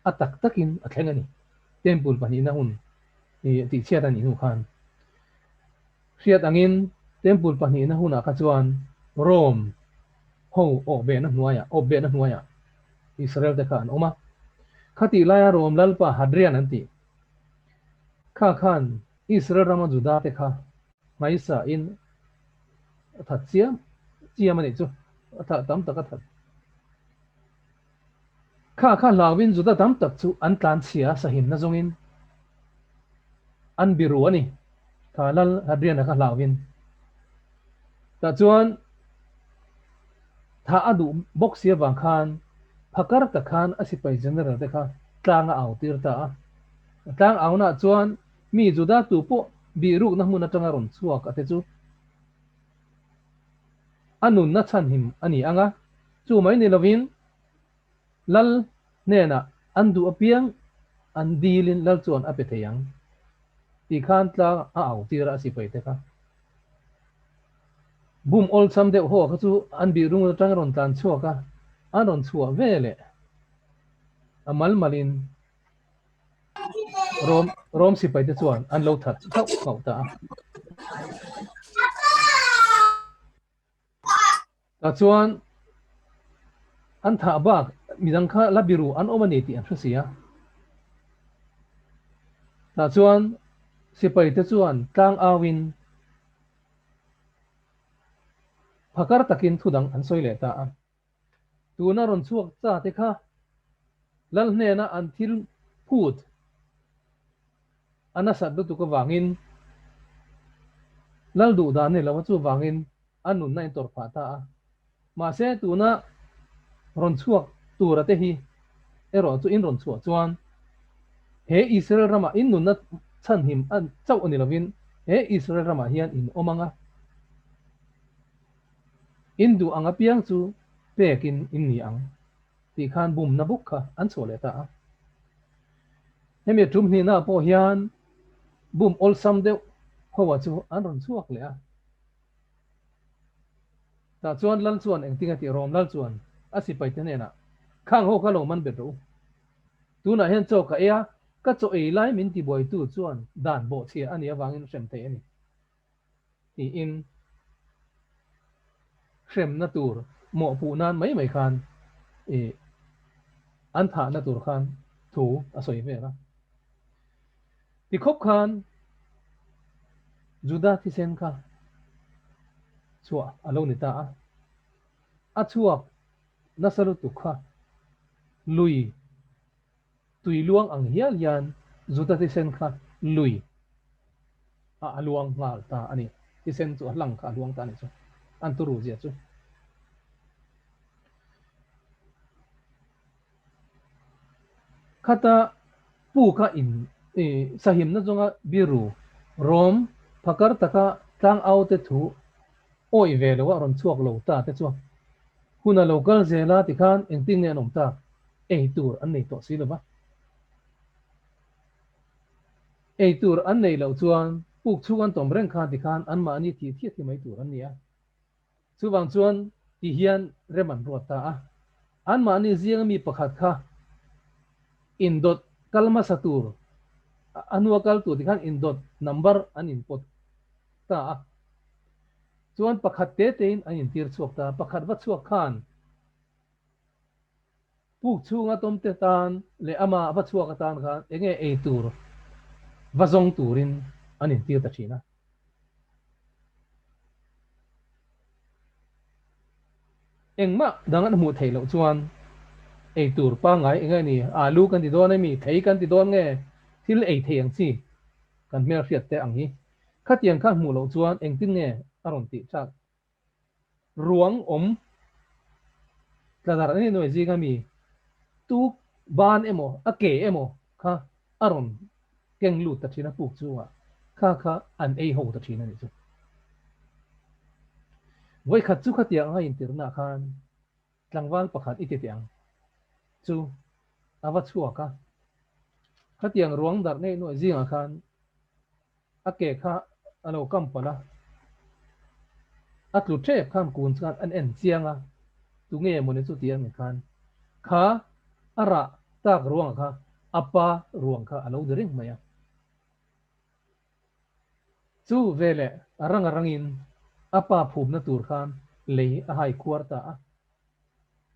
a tak takin a thleng a ni. Temple pahnihna hun tihchhiat a nih hnu khan hriat angin Temple pahnihna hunah kha chuan Rome ho awhbehna hnuaiah awpbehna hnuaiah Israel te kha an awm a. Khatih laia Rome lalpa Hadrian an tih kha khan Israel rama Juda te kha hmaisa in a that chiam chiam a nih chu a thah tam tak a that. Kha kha hlauin Juda tam tak chu an tlanchhia sahimna zawngin an biru a ni. Kha Lal Hadrian-a kha hlauin. Tah chuan thah a duh bawk si avang khan phakar tak khan a sipai general te kha tlang a au tir ta a. Tlang aunaah chuan mi Juda tu pawh bihrukna hmun atanga rawn chhuak a te chu a nunna chhanhim a ni ang a, chu mai ni lovin Lal hnenah an duh apiang an dilin Lal chuan a pe thei ang tih khan tlang a au tir a, a sipai te kha. Bum awlsam deuh haw kha chu an bih rung atang a rawn tlan chhuak a, an rawn chhuah ve leh a mal malin Rom Rom sipai te chuan an lo that nghauh nghauh ta a. Tah chuan an thah bak midang kha la biru an awm a ni tih an hre si a. Tah chuan sipai te chuan tlang auin phakar takin thudang an sawi leh ta a. Tuna rawn chhuak cha te kha Lal hnena an thil phut a nasat lutuk avangin Lal duh dan ni lo a, chuvangin a nunna in tawrh phah ta a. Mahse tuna rawn chhuak tura te hi erawh chu in rawn chhuah chuan he Israel ramah in nunna chhanhim a chauh a ni lovin he Israel ramah hian in awm ang a. In duh ang apiang chu pekin in ni ang tih khan bumna buk kha an chhuah leh ta a. Hemi tum hnihnaah pawh hian bum awlsam deuh hoa chu an rawn chhuak leh a. Tah chuan Lal chuan engtin a tih Rom Lal chuan a sipaite hnenah, Khang ho kha lo man bet rawh u. Tunah hian chaw ka ei a, ka chaw ei lai min tibuaitu chuan dan bawhchhia a nih avangin hrem thei a ni. Tiin hremna tur mawhpuh nan mai mai khan ih an thahna tur khan thu a sawi vel a. Tikhawp khan Juda thisen kha chhuah a lo ni ta a, a chhuak nasa lutuk kha lui Tui luang ang hial hian Juda thisen kha lui ah a luang nghal ta a ni. Thisen chu a hlang kha a luang ta a nih chu. An turu zia chu. Khata pu kha in sahimna zawnga biru rawm phakar taka tlang au te thu awih ve lo a rawn chhuak lo ta te chuan hun a lo kal zel a tikhan engtin nge an awm tak? Ei tur an nei tawh si lo va. Ei tur an neih loh chuan puk chhung an tawm reng khan tikhan anmahni thih thiat hi mai tur an ni a. Chuvang chuan ti hian rem an ruat ta a. Anmahni zinga mi pakhat kha indawt kal hmasa tur, a hnua kal tur tikhan indawt number an inpawt ta a. Chuan pakhat te tein an intir chhuak ta a. Pakhat va chhuak khan Puk chhunga tawmte tan leh ama va chhuak atan khan enge ei tur va zawng turin an intir ta thin a. Engmah dang an hmuh theih loh chuan ei tur pangngai eng nge ni? Alu kan ti dawn emi? Thei kan ti dawn nge? Thil ei thei ang chi kan hmelhriat te ang hi. Khatiang kha hmuh loh chuan engtin nge a rawn tih chak? Ruang awm tladar an innuai zing ami tu ban emaw a ke emaw kha a rawn keng lut ta thin a puk chungah kha kha an ei ho ta thin a nih chu. Vawikhat chu khatiang anga intirna khan tlangval pakhat i ti teh ang chu a va chhuak a, khatiang ruang darh neih nuaih zingah khan a ke kha a lo kam palh a, a tlu tep khan kun chuan an en chiang a, tunge mawni chu tih ang khan kha a rah tak ruangah kha a pa ruang kha a lo ni reng mai a. Chu veleh a rang a rangin a pa phumna tur khan lei a hai khuar ta a,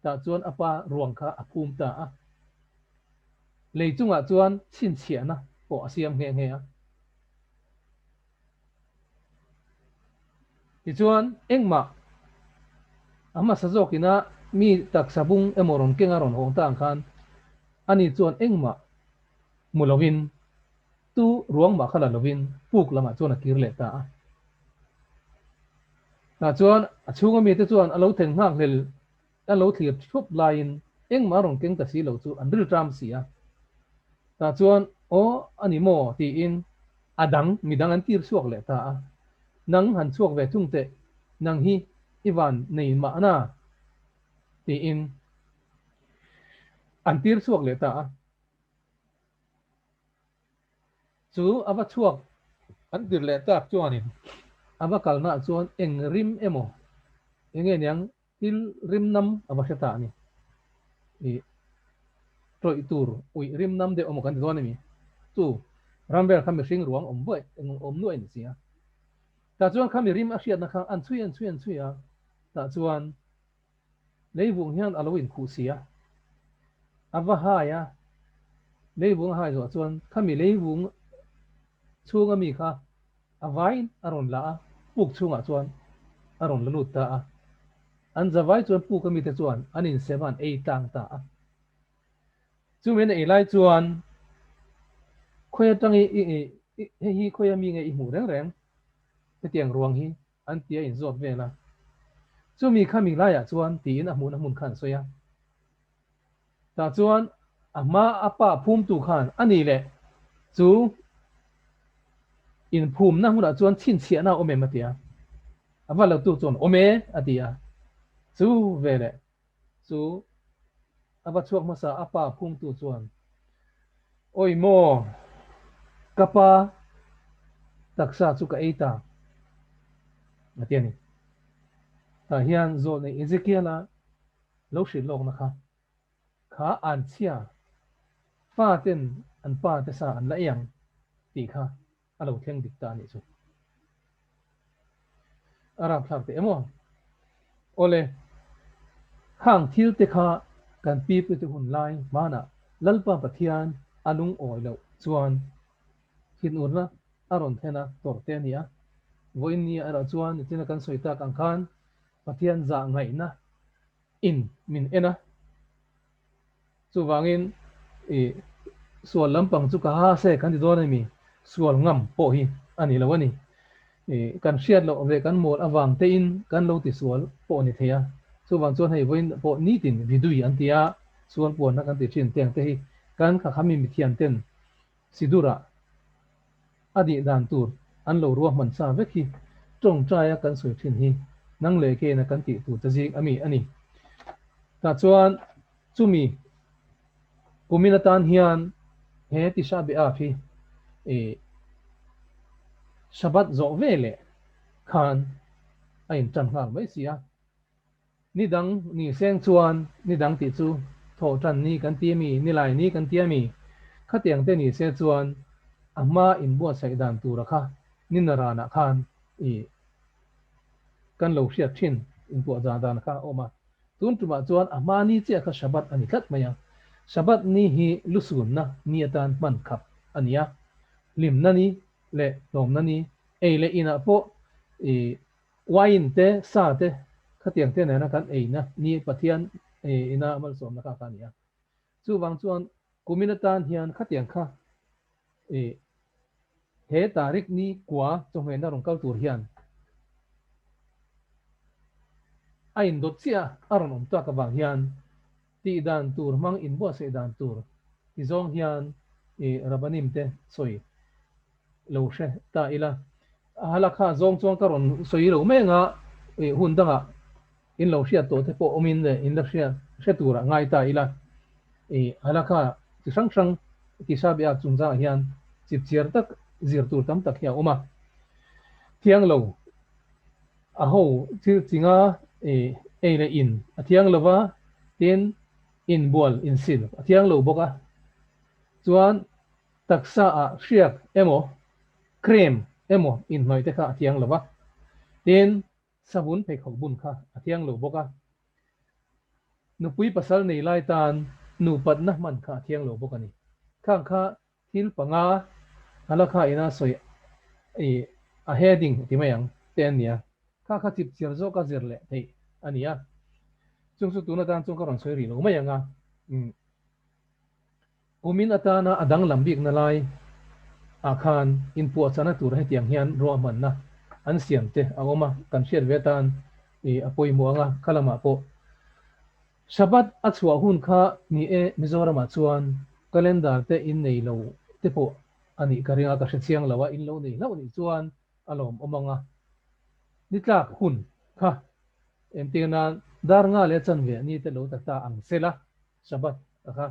tah chuan a pa ruang kha a phum ta a. Lei chungah chuan chhinchhiahna pawh a siam nghe nghe a. Tichuan, engmah a hmasa zawkina mi taksa bung emaw rawn keng a rawn hawng ta ang khan ani chuan engmah hmu lovin tu ruang mah kha la lovin puk lamah chuan a kir leh ta a. Tah chuan a chhunga mite chuan a lo then nghak hlel a lo thlir thup laiin engmah rawn keng ta si lo chu an rilṭam si a. Tah chuan aw a ni maw tiin a dang midang an tir chhuak leh ta a. Nang han chhuak ve thung teh, nang hi i van nei mahna tiin an tir chhuak leh ta a. Chu a va chhuak an tir leh tak chuanin a va kalnaah chuan eng rim emaw eng nge niang thil rim nam a va hre ta a ni. Ih tawih tur uih rim nam deuh emaw kan ti dawn a ni. Chu ram vel kha mihring ruang awm buai awm nuaih a ni si a. Tah chuan kha mi rim a hriatna kha an chhui an chhui an chhui a, tah chuan Leivung hian a lo inkhuh si a, a va hai a, leivung a hai zawh chuan khami leivung chhunga mi kha a vaiin a rawn la a, puk chhungah chuan a rawn la lut ta a. An zavai chuan puk ami te chuan an insem a, an ei tlang ta a. Chumi an ei lai chuan khawi atang i hei hi khawi ami nge i hmuh reng reng hetiang ruang hi an ti a inzawt vel a. Chumi khami laiah chuan tiin a hmuhna hmun kha an sawi a. Tah chuan a hma a pa phumtu khan a ni leh chu inphumna hmunah chuan chhinchhiahna a awm em a ti a. A va lotu chuan awm e a ti a. Chu veleh chu a va chhuak hmasa a pa phumtu chuan, Awi maw, ka pa taksa chu ka ei ta, a ti a ni. Tah hian zawlnei Ezekiel-a lo hrilh lawkna kha, kha an chhia faten an pa te sa an la ei ang tih kha a lo thleng dik ta a nih chu. A rapthlak teh emaw? Awle, khang thil te kha kan pipu te hun lai hmanah Lalpa Pathian a lungawi loh chuan thinurna a rawn thlen a tawrh te a ni a. Vawiin nia erawh chuan nichina kan sawi tak ang khan Pathian zah ngaihna in min en a. Chuvangin i sual lampang chu ka ha se kan ti dawn a mi, sual ngam pawh hi a ni lo a ni. I kan hriat loh ve kan mawl avang tein kan lo ti sual pawh a ni thei a. Chuvang chuan hei vawiin pawh nitin vidui an ti a, sual puanna kan ti thin teng te hi kan khakhami mithiam ten Sidurah a dih dan tur an lo ruahman sa vek hi tawngtaia kan sawi thin hi nang leh keina kan tih tur te zing a mi a ni. Tah chuan chumi kumin atan hian he Tisha B'Av hi ih Shabbat zawh ve leh khan a intan nghal mai si a. Ni dang ni seng chuan ni dang tih chu thawh tan ni kan ti ami, ni lai ni kan ti ami? Khatiang te ni se chuan a hma inbuatsaih dan tura kha ni naranah khan i kan lo hriat thin inpuahzah dan kha a awm a. Tun tumah chuan a hma ni chiah kha Shabbat a ni tlat mai a. Shabbat ni hi lusunna ni atan hman khap a ni a. Hlimna ni leh hlawmna ni, ei leh inah pawh i Wine te, sa te Khatiang te nena kan eina ni Pathian ina malsawmna kha kha a ni a. Chuvang chuan kumin atan hian khatiang kha he tarik ni kua chawhmehna rawn kal tur hian a indawt chiah a rawn awm tak avang hian tih dan tur hmang inbuatsaih dan tur ti zawng hian Rabbanim te sawi lo hre ta ila. A halakha zawng chuan ka rawn sawi lo mai anga hun dangah in lo hriat tawh te pawh awmin leh in la hriat hre turah ngai ta ila. Halakha chi hrang hrang Tisha B'Av chungchangah hian chipchiar tak zir tur tam tak hi a awm a. Thiang lo a ho thil chinga ei leh in a thiang lo va, tin inbual insil a thiang lo bawk a. Chuan taksa ah hriak emaw cream emaw inhnawih te kha a thiang lo va, tin savun pheikhawk bun kha a thiang lo bawk a. Nupui pasal nei lai tan nupatna hman kha a thiang lo bawk a ni. Khang kha Thil panga halakha ina sawi i a heading ti mai ang te an nia. Kha kha chip chiar zawk a zir leh theih a ni a. Chung chu tun atan chuan ka rawn sawi rih lo mai ang a. Umm. Kumin atana a danglam bikna lai ah khan inpuahchahna tur hetiang hian ruahmanna an siam te a awm a, kan hriat ve atan i a pawimawh ang a, kha lamah pawh Shabbat a chhuah hun kha ni e, Mizoramah chuan calendar te in nei lo te pawh a nih ka ring a, ka hre chiang lo a, in lo nei hlauh nih chuan a lawm awm ang a. Ni tlak hun kha entir nan dar nga leh chanve ni te lo ta ta ang sela Shabbat a kha.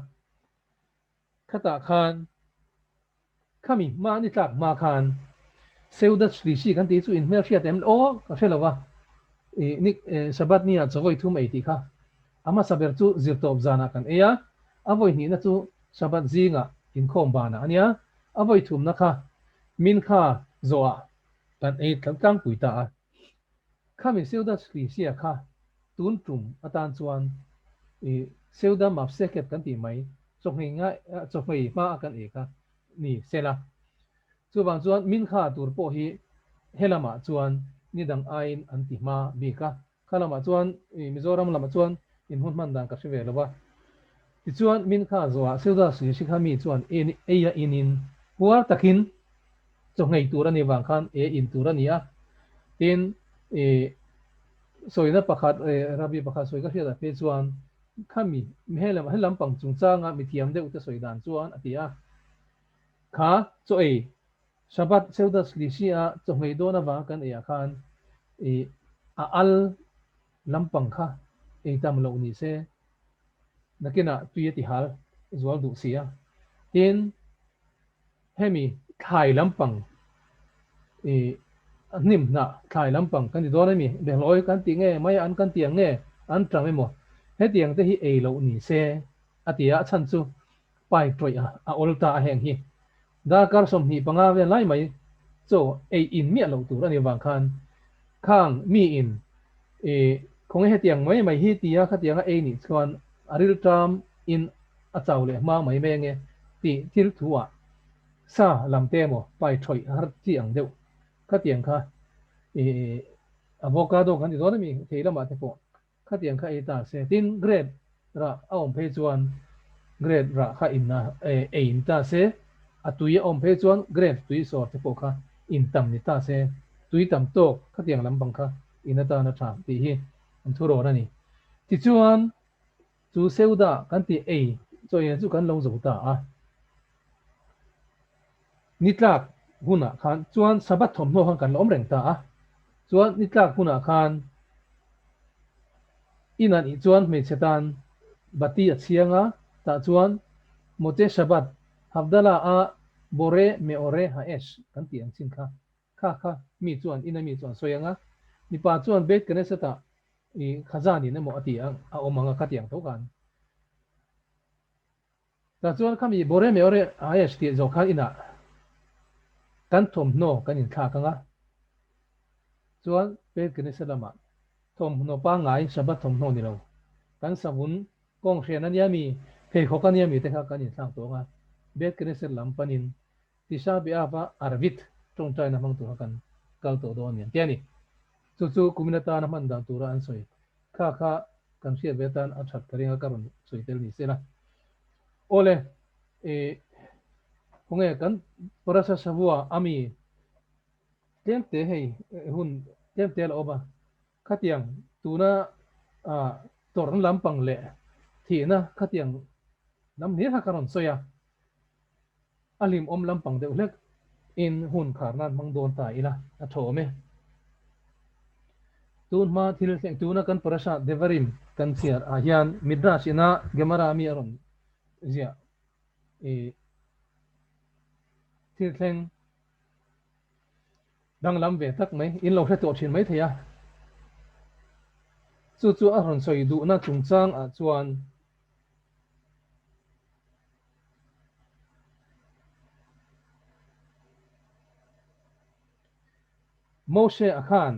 Khatah khan khami hma ni tlak hma khan Seudat Shlishi kan tih chu in hmelhriat em aw ka hre lo va, i ni Shabbat ni ah chaw thum ei tih kha a hmasa ber chu zirtawp zanah kan ei a, a vawi hnihna chu Shabbat zingah inkhawm banah a nia, a vawi thumna kha Mincha zawhah kan ei tlangpui ta a. Khami Seudat Shlishi a kha tun tum atan chuan i Seuda Mafseket kan tih mai chawhmei ngai chawhmei hma a kan ei kha ni sela. Chuvang chuan Mincha tur pawh hi helamah chuan ni dang aiin an ti hma bik a, kha lamah chuan i Mizoram lamah chuan in hun hman dan ka hre ve lo va. Tichuan Mincha zawhah Seuda Shlishi kha mi chuan ei a inin puar takin Chawhngei tur a nih vang khan e in tur a ni a, tin i sawina pakhat Rabbi pakhat sawi ka hriat ah phei chuan khami helam helam pang chungchanga mithiam deuh te sawi dan chuan a ti a, kha chaw ei Shabbat Seudah Shlishi a chawhngei dawn avanga kan ei ah khan i a al lampang kha ei tam loh ni se nakinah tui a ti hal zual duh si a, tin Hemi thlai lampang i hnim hnah thlai lampang kan ti dawn a mi? Behlawi kan tih nge mai an kan ti ang nge an tang emaw? Hetiang te hi ei loh ni se a ti a, a chhan chu pai tawih a a awl ta a heng hi. Darkar 25 vel lai mai chaw ei in miah loh tur a nih vang khan khang mi in i khawnge hetiang mai mai hi tia khatianga ei nih chuan a rilṭam in a chau leh hma mai mai ange tih thil thu ah sa lam te emaw pai thawih har chi ang deuh khatiang kha ih avocado kan ti dawn ami thei lamah te pawh khatiang kha ei ta se tin grape rah a awm phei chuan grape rah kha in a ei in ta se a tui a awm phei chuan grape tui sawr te pawh kha in tam ni ta se tui tam tawk khatiang lam bang kha in atana tha tih hi an thurawn a ni. Tichuan Chu Seuda kan tih ei chawiah chu kan lo zo ta a. Ni tlak hunah khan chuan Sabbath thawmhnaw khan kan la awm reng ta a. Chuan ni tlak hunah khan in an ih chuan hmeichhe tan bati a chhiang a, tah chuan Moche Shabbat Havdalah a Bore Meore Ha'esh kan tih ang chin kha Kha kha mi chuan ina mi chuan sawi ang a, mipa chuan Beit Knesset-ah i khazan in emaw a ti ang a awm ang a kha ti ang tho khan. Tah chuan khami Bore Meore Aesh tih zawh khan inah kan thawmhnaw kan inthlak ang a, chuan Beit Knesset lamah thawmhnaw pangngai Shabbat thawmhnaw ni lo kan savun kawng hrian a nia mi pheikhawk a nia mi te kha kan inthlak tawh ang a, Beit Knesset lam panin Tisha B'Av a Arvit tawngtaina hmang tura kan kal tawh dawn ni an ti a ni. Chu chu kumin atana hman dan tura an sawi. Kha kha kan hriat ve atan a that ka ring a, ka rawn sawi tel ni se la. Awle, ih khawnge kan Parasha Shavua ami tlemte hei hun tlemte a la awm a, khatiang tuna tawrhna lampang leh thihna khatiang lam hlir kha ka rawn sawi a, a hlimawm lampang deuh hlek in hun khar nan hmang dawn ta ila a tha awm e. Tun hma thil thleng tuna kan Parasha Devarim kan chhiar ah hian Midrash ina Gemara mi a rawn ziah i thil thleng danglam ve tak mai in lo hre tawh thin mai thei a. Chu chu a rawn sawi duhna chungchang ah chuan Moshe a khan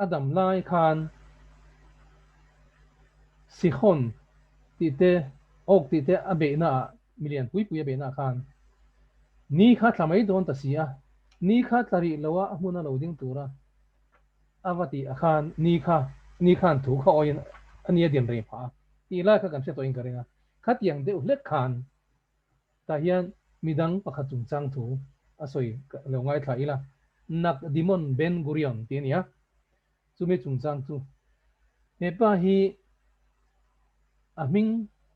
a dam lai khan Sihon tih te, Og tih te a beihna ah, milian pui pui a beihna ah khan ni kha tla mai dawn ta si a, ni kha tla rih lo a a hmun a lo ding tura a va tih ah khan ni kha ni khan thu kha awiin a ni a din rei phah a tih lai kha kan hre tawhin ka ring a, khatiang deuh hlek khan Tah hian midang pakhat chungchang thu a sawi lo ngaithla ila, Nakdimon Ben Gurion tih a ni a, chumi chungchang chu he pa hi a hming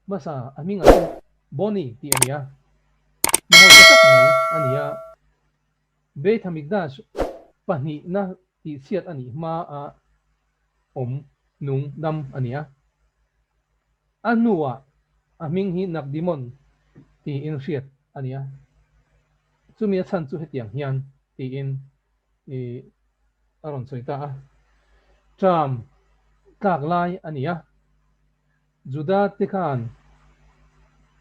hmasa a hming ah chu Boni tih a ni a, mi hausa tak mai a ni a, Beit Hamikdash pahnihna tihchhiat a nih hma a awm nung dam a ni a. A hnuah a hming hi Nakdimon tiin hriat a ni a, chumi a chhan chu hetiang hian tiin a rawn sawi ta a, Ṭam tlak lai a ni a, Juda te khan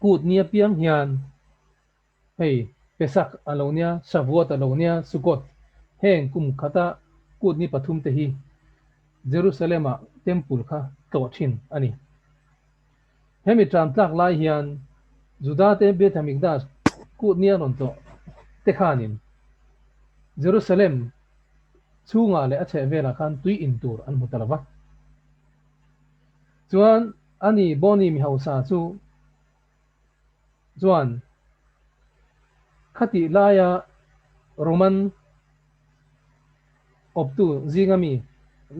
kut nia piang hian hei Pesach a lo nia, Shavuot a lo nia, Sukkot, heng kum khata kut ni pathum te hi Jerusalem-ah Temple kha tlawh thin a ni. Hemi ṭan tlak lai hian Juda-te Beit HaMikdash kut nia rawn tlawh te khanin Jerusalem chhungah leh a chhehvelah khan tui in tur an hmu ta lo va. Chuan ani Boni mi hausa chu chuan khatih laia Roman awptu zinga mi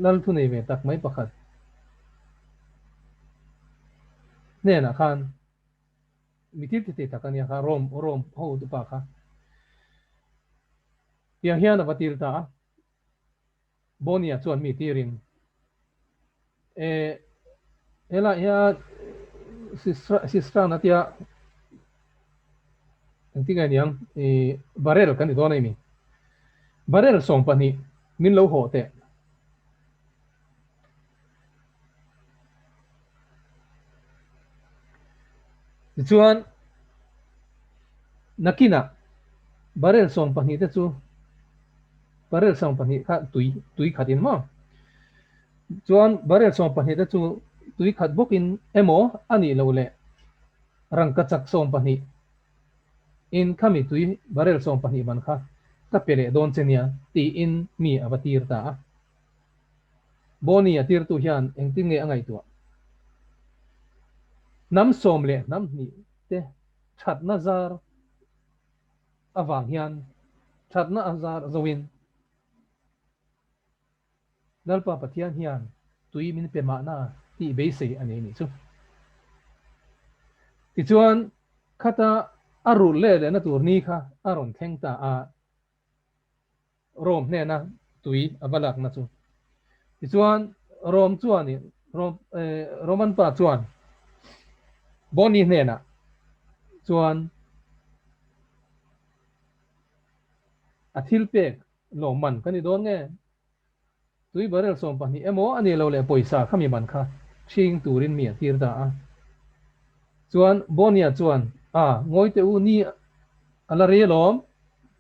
lal thu nei ve tak mai pakhat hnenah khan mi thil ti thei tak a nia kha Rome Rome ho upa kha tiang hian a va tir ta a. Bonia chuan mi tirin, E, helai hian Sistran a tia engtin nge niang i barrel kan ti dawn a ni. Barrel 12 min lo hawh teh. Tichuan, nakinah barrel 12 te chu barrel 12 kha tui tui khat in maw? Chuan barrel 12 te chu tui khat bawkin emaw a nih loh leh rangkachak 12 in khami tui barrel 12 man kha ka pe leh dawn che nia tiin mi a va tir ta a. Bonnie a tirtu hian engtin nge a ngaihtuah? Hnam sawm leh hnam hnih te thatna zar avang hian thatna a zar zoin Lalpa Pathian hian tui min pe mahna tih beisei a nei nih chu. Tichuan, khata a rulh leh lehna tur ni kha a rawn thleng ta a. Rome hnena tui a va lakna chu. Tichuan, Rome chuanin, Rome, Roman pa chuan Bonnie hnenah chuan a thil pek lawmman ka ni dawn nge? Tui barrel 12 emaw a nih loh leh pawisa khami man kha ṭhing turin mi a tir ta a. Chuan Bonnie-a chuan, A, ngawi teh u, ni a la rei alawm,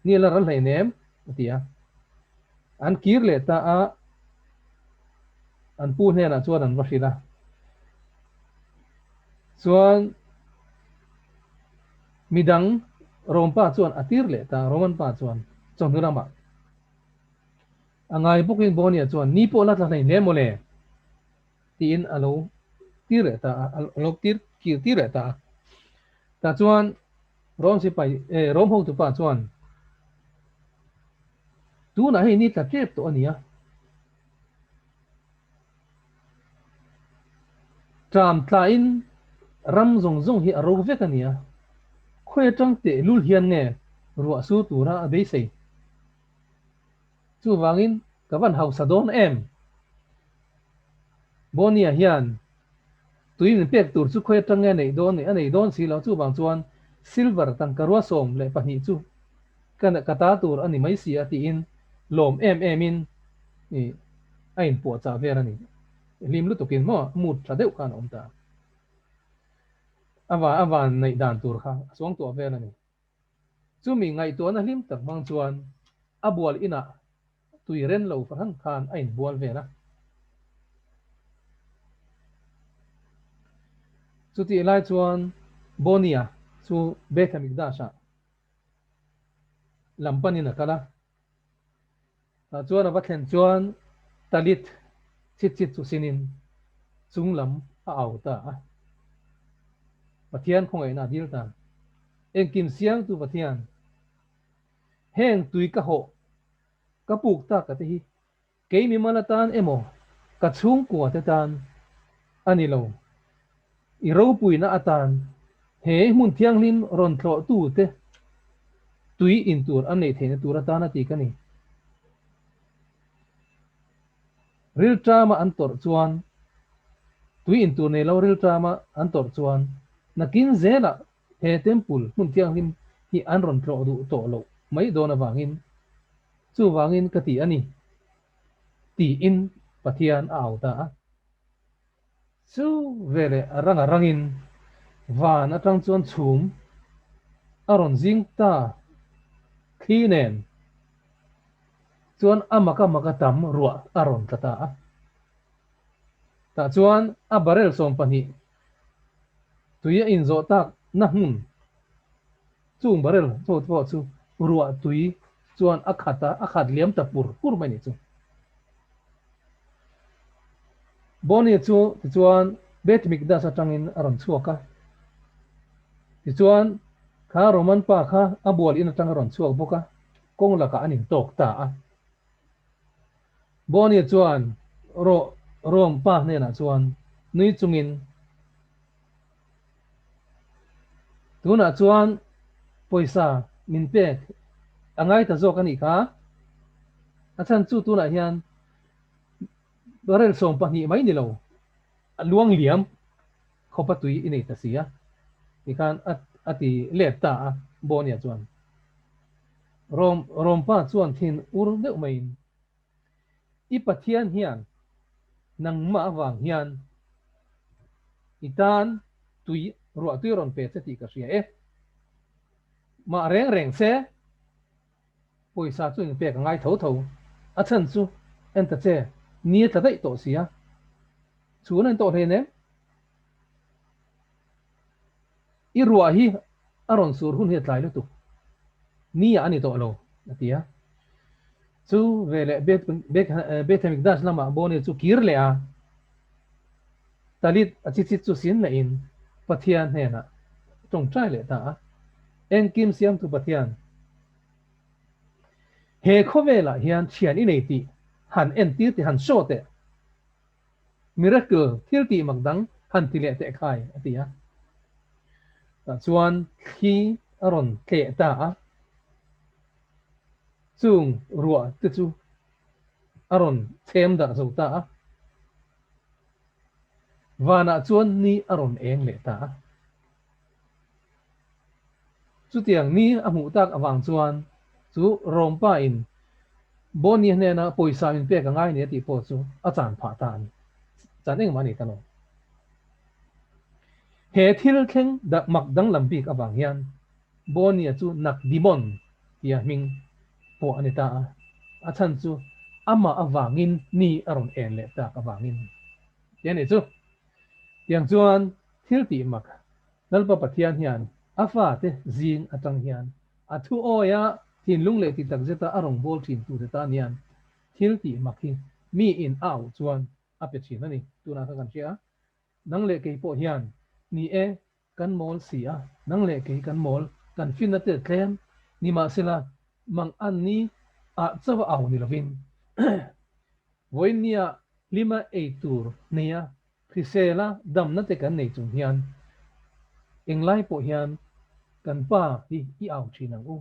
ni a la ral hlei nem, a ti a. An kir leh ta a, an pu hnenah chuan an va hrilh a. Chuan midang Rom pa chuan a tir leh ta, Roman pa chuan chawhnu lamah. A ngai bawkin Bonnie-a chuan, Ni pawh la tla hlei hle maw le? tiin a lo tir leh ta a, a lo tir kir tir leh ta a. Tah chuan Rom sipai eh Rom hotupa chuan tunah hei ni tla tep tawh a ni a. Tram tlain ram zawng zawng hi a ro vek a nia. Khawi atang tehlul hian nge ruah sur tura a beisei? Chuvangin ka van hausa dawn em? Bonia hian tui min pek tur chu khawi atang nge a neih dawn a nei dawn si lo. Chuvang chuan silver tangka 12 chu ka ta tur a ni mai si a tiin lawm em emin a inpuahchah vel a ni. Hlim lutukin maw mood tha deuh khan a awm ta. A va a van neih dan tur kha a suangtuah vel a ni. Chumi ngaihtuahna hlim tak hmang chuan a bual inah tui ren lo fahran khan a inbual vel a. Chutih lai chuan Bonia chu Beth Hamikdash-ah lam panin a kal a. Tah chuan a va thlen chuan talit chit chit chu sinin chung lam a au ta a. Pathian khawngaihna a dil ta. Engkim siangtu Pathian, heng tui ka hawh ka puk tak a te hi kei mimal atan emaw ka chhungkua te tan a ni lo. I ropuina atan he hmun thianghlim rawn tlawhtu te tui in tur an neih theihna tur atan a ti ka ni. Rilṭama an tawrh chuan tui in tur nei lo rilṭama an tawrh chuan nakin zelah he temple hmun thianghlim hi an rawn tlawh duh tawh loh mai dawn avangin chuvangin ka ti a ni tiin Pathian a au ta a. Chu veleh a rang a rangin van atang chuan chhum a rawn zing ta thli nen chuan a maka maka tam ruah a rawn tla ta a. Tah chuan a barrel 12 tui a inzawh tak na hmun chung barrel ho pawh chu ruah tui chuan a khat a, a khat liam ta pur pur mai ni chu. Bonnie chu tichuan Beth Mikdash atangin a rawn chhuak a. Tichuan kha Roman pa kha a bual in atang a rawn chhuak bawk a, kawng lakah an intawk ta a. Bonnie chuan Rome pa hnenah chuan nui chungin, Tunah chuan pawisa min pek a ngai ta zawk a nih kha. A chhan chu tunah hian barrel 12 mai ni lo a luang liam khawp a tui i nei ta si a tikhan a ti let ta a Bonia chuan. Rom Rompa chuan thin ur deuh maiin I Pathian hian nangmah avang hian i tan tui ruah tui rawn pe che tih ka hria e. Mah reng reng se pawisa chu inpek a ngai tho tho. A chhan chu en ta che, ni a tla daih tawh si a. Chhun a in tawh hlein em? I ruah hi a rawn sur hun hi a tlai lutuk. Ni ah a ni tawh lo, a ti a. Chu veleh Beth-hamikdash lamah Boni chu kir leh a, Talit a chi chit chu sin lehin Pathian hnenah tawngtai leh ta a. Engkim siamtu Pathian, he khawvelah hian thian i nei tih han entir tih han show teh. Miracle, thil tih mak dang han ti leh teh khai, a ti a. Tah chuan thli a rawn tleh ta a. Chung ruah te chu a rawn chhem darh zo ta a. Vanah chuan ni a rawn eng leh ta a. Chutiang ni a hmuh tak avang chuan chu Rawmpa in Bonnie hnena pawisa min pek a ngai ni a tih pawh chu a chan phah ta a ni. Chan engmah a ni ta lo. He thil thleng mak danglam bik avang hian Bonnie chu Nakdimon tia hming pawh a ni ta a, a chhan chu amah avangin ni a rawn en leh tak avangin tia ni chu. Tiang chuan thil tih mak Lalpa Pathian hian a fate zing atang hian a thu awia thinlung leh ti takzeta a rawn bawl thin tute tan hian thil tih mak hi mi in a auh chuan. a pe thin a ni. Tunah kha kan hria a, nang leh kei pawh hian ni e, kan mawl si a, nang leh kei kan mawl, kan finna te tlem nimahsela mang an ni ah chauh a au ni lovin vawiin nia hlima ei tur neia hrisela damna te kan nei chung hian englai pawh hian kan pa hi i au thin ang u.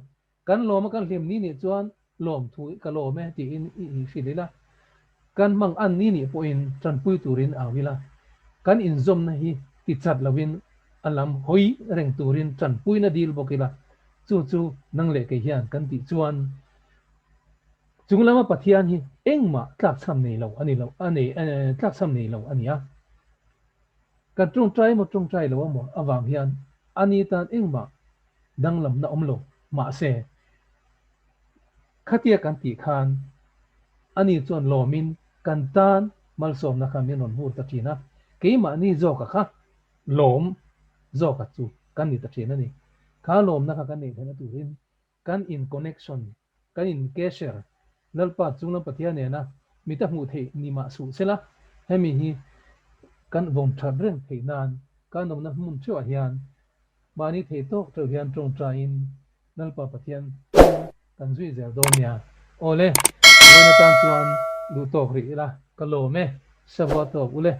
Kan lawm a kan hlim ni nih chuan lawm thu ka lawm e tiin i inhrilh ila, kan hmang an ni nih pawhin tanpui turin au ila, kan inzawmna hi ti chat lovin a lam hawi reng turin tanpuina dil bawk ila, chu chu nang leh kei hian kan tih chuan chung lama Pathian hi engmah tlakchham nei lo a ni lo a nei tlakchham nei lo a ni a. Kan tawngtai emaw tawngtai lo emaw avang hian a ni tan engmah danglamna awm lo. Mahse, khatia kan tih khan ani chuan lawmin kan tan malsawmna kha min rawn vur ta thin a, keimahni zawka kha lawm zawka chu kan ni ta thin a ni. Kha lawmna kha kan neih theihna turin kan in connection, kan in kesher Lalpa chunglam Pathian nena mita hmuh theih ni mah suh sela, hemi hi kan vawm that reng theih nan kan awmna hmun theuhah hian mahni thei tawk theuh hian tawngtaiin Lalpa Pathian hming kan zui zel dawn nia. Awle, vawiin atan chuan duh tawk rih ila ka lawm e, Shavua tawk ule.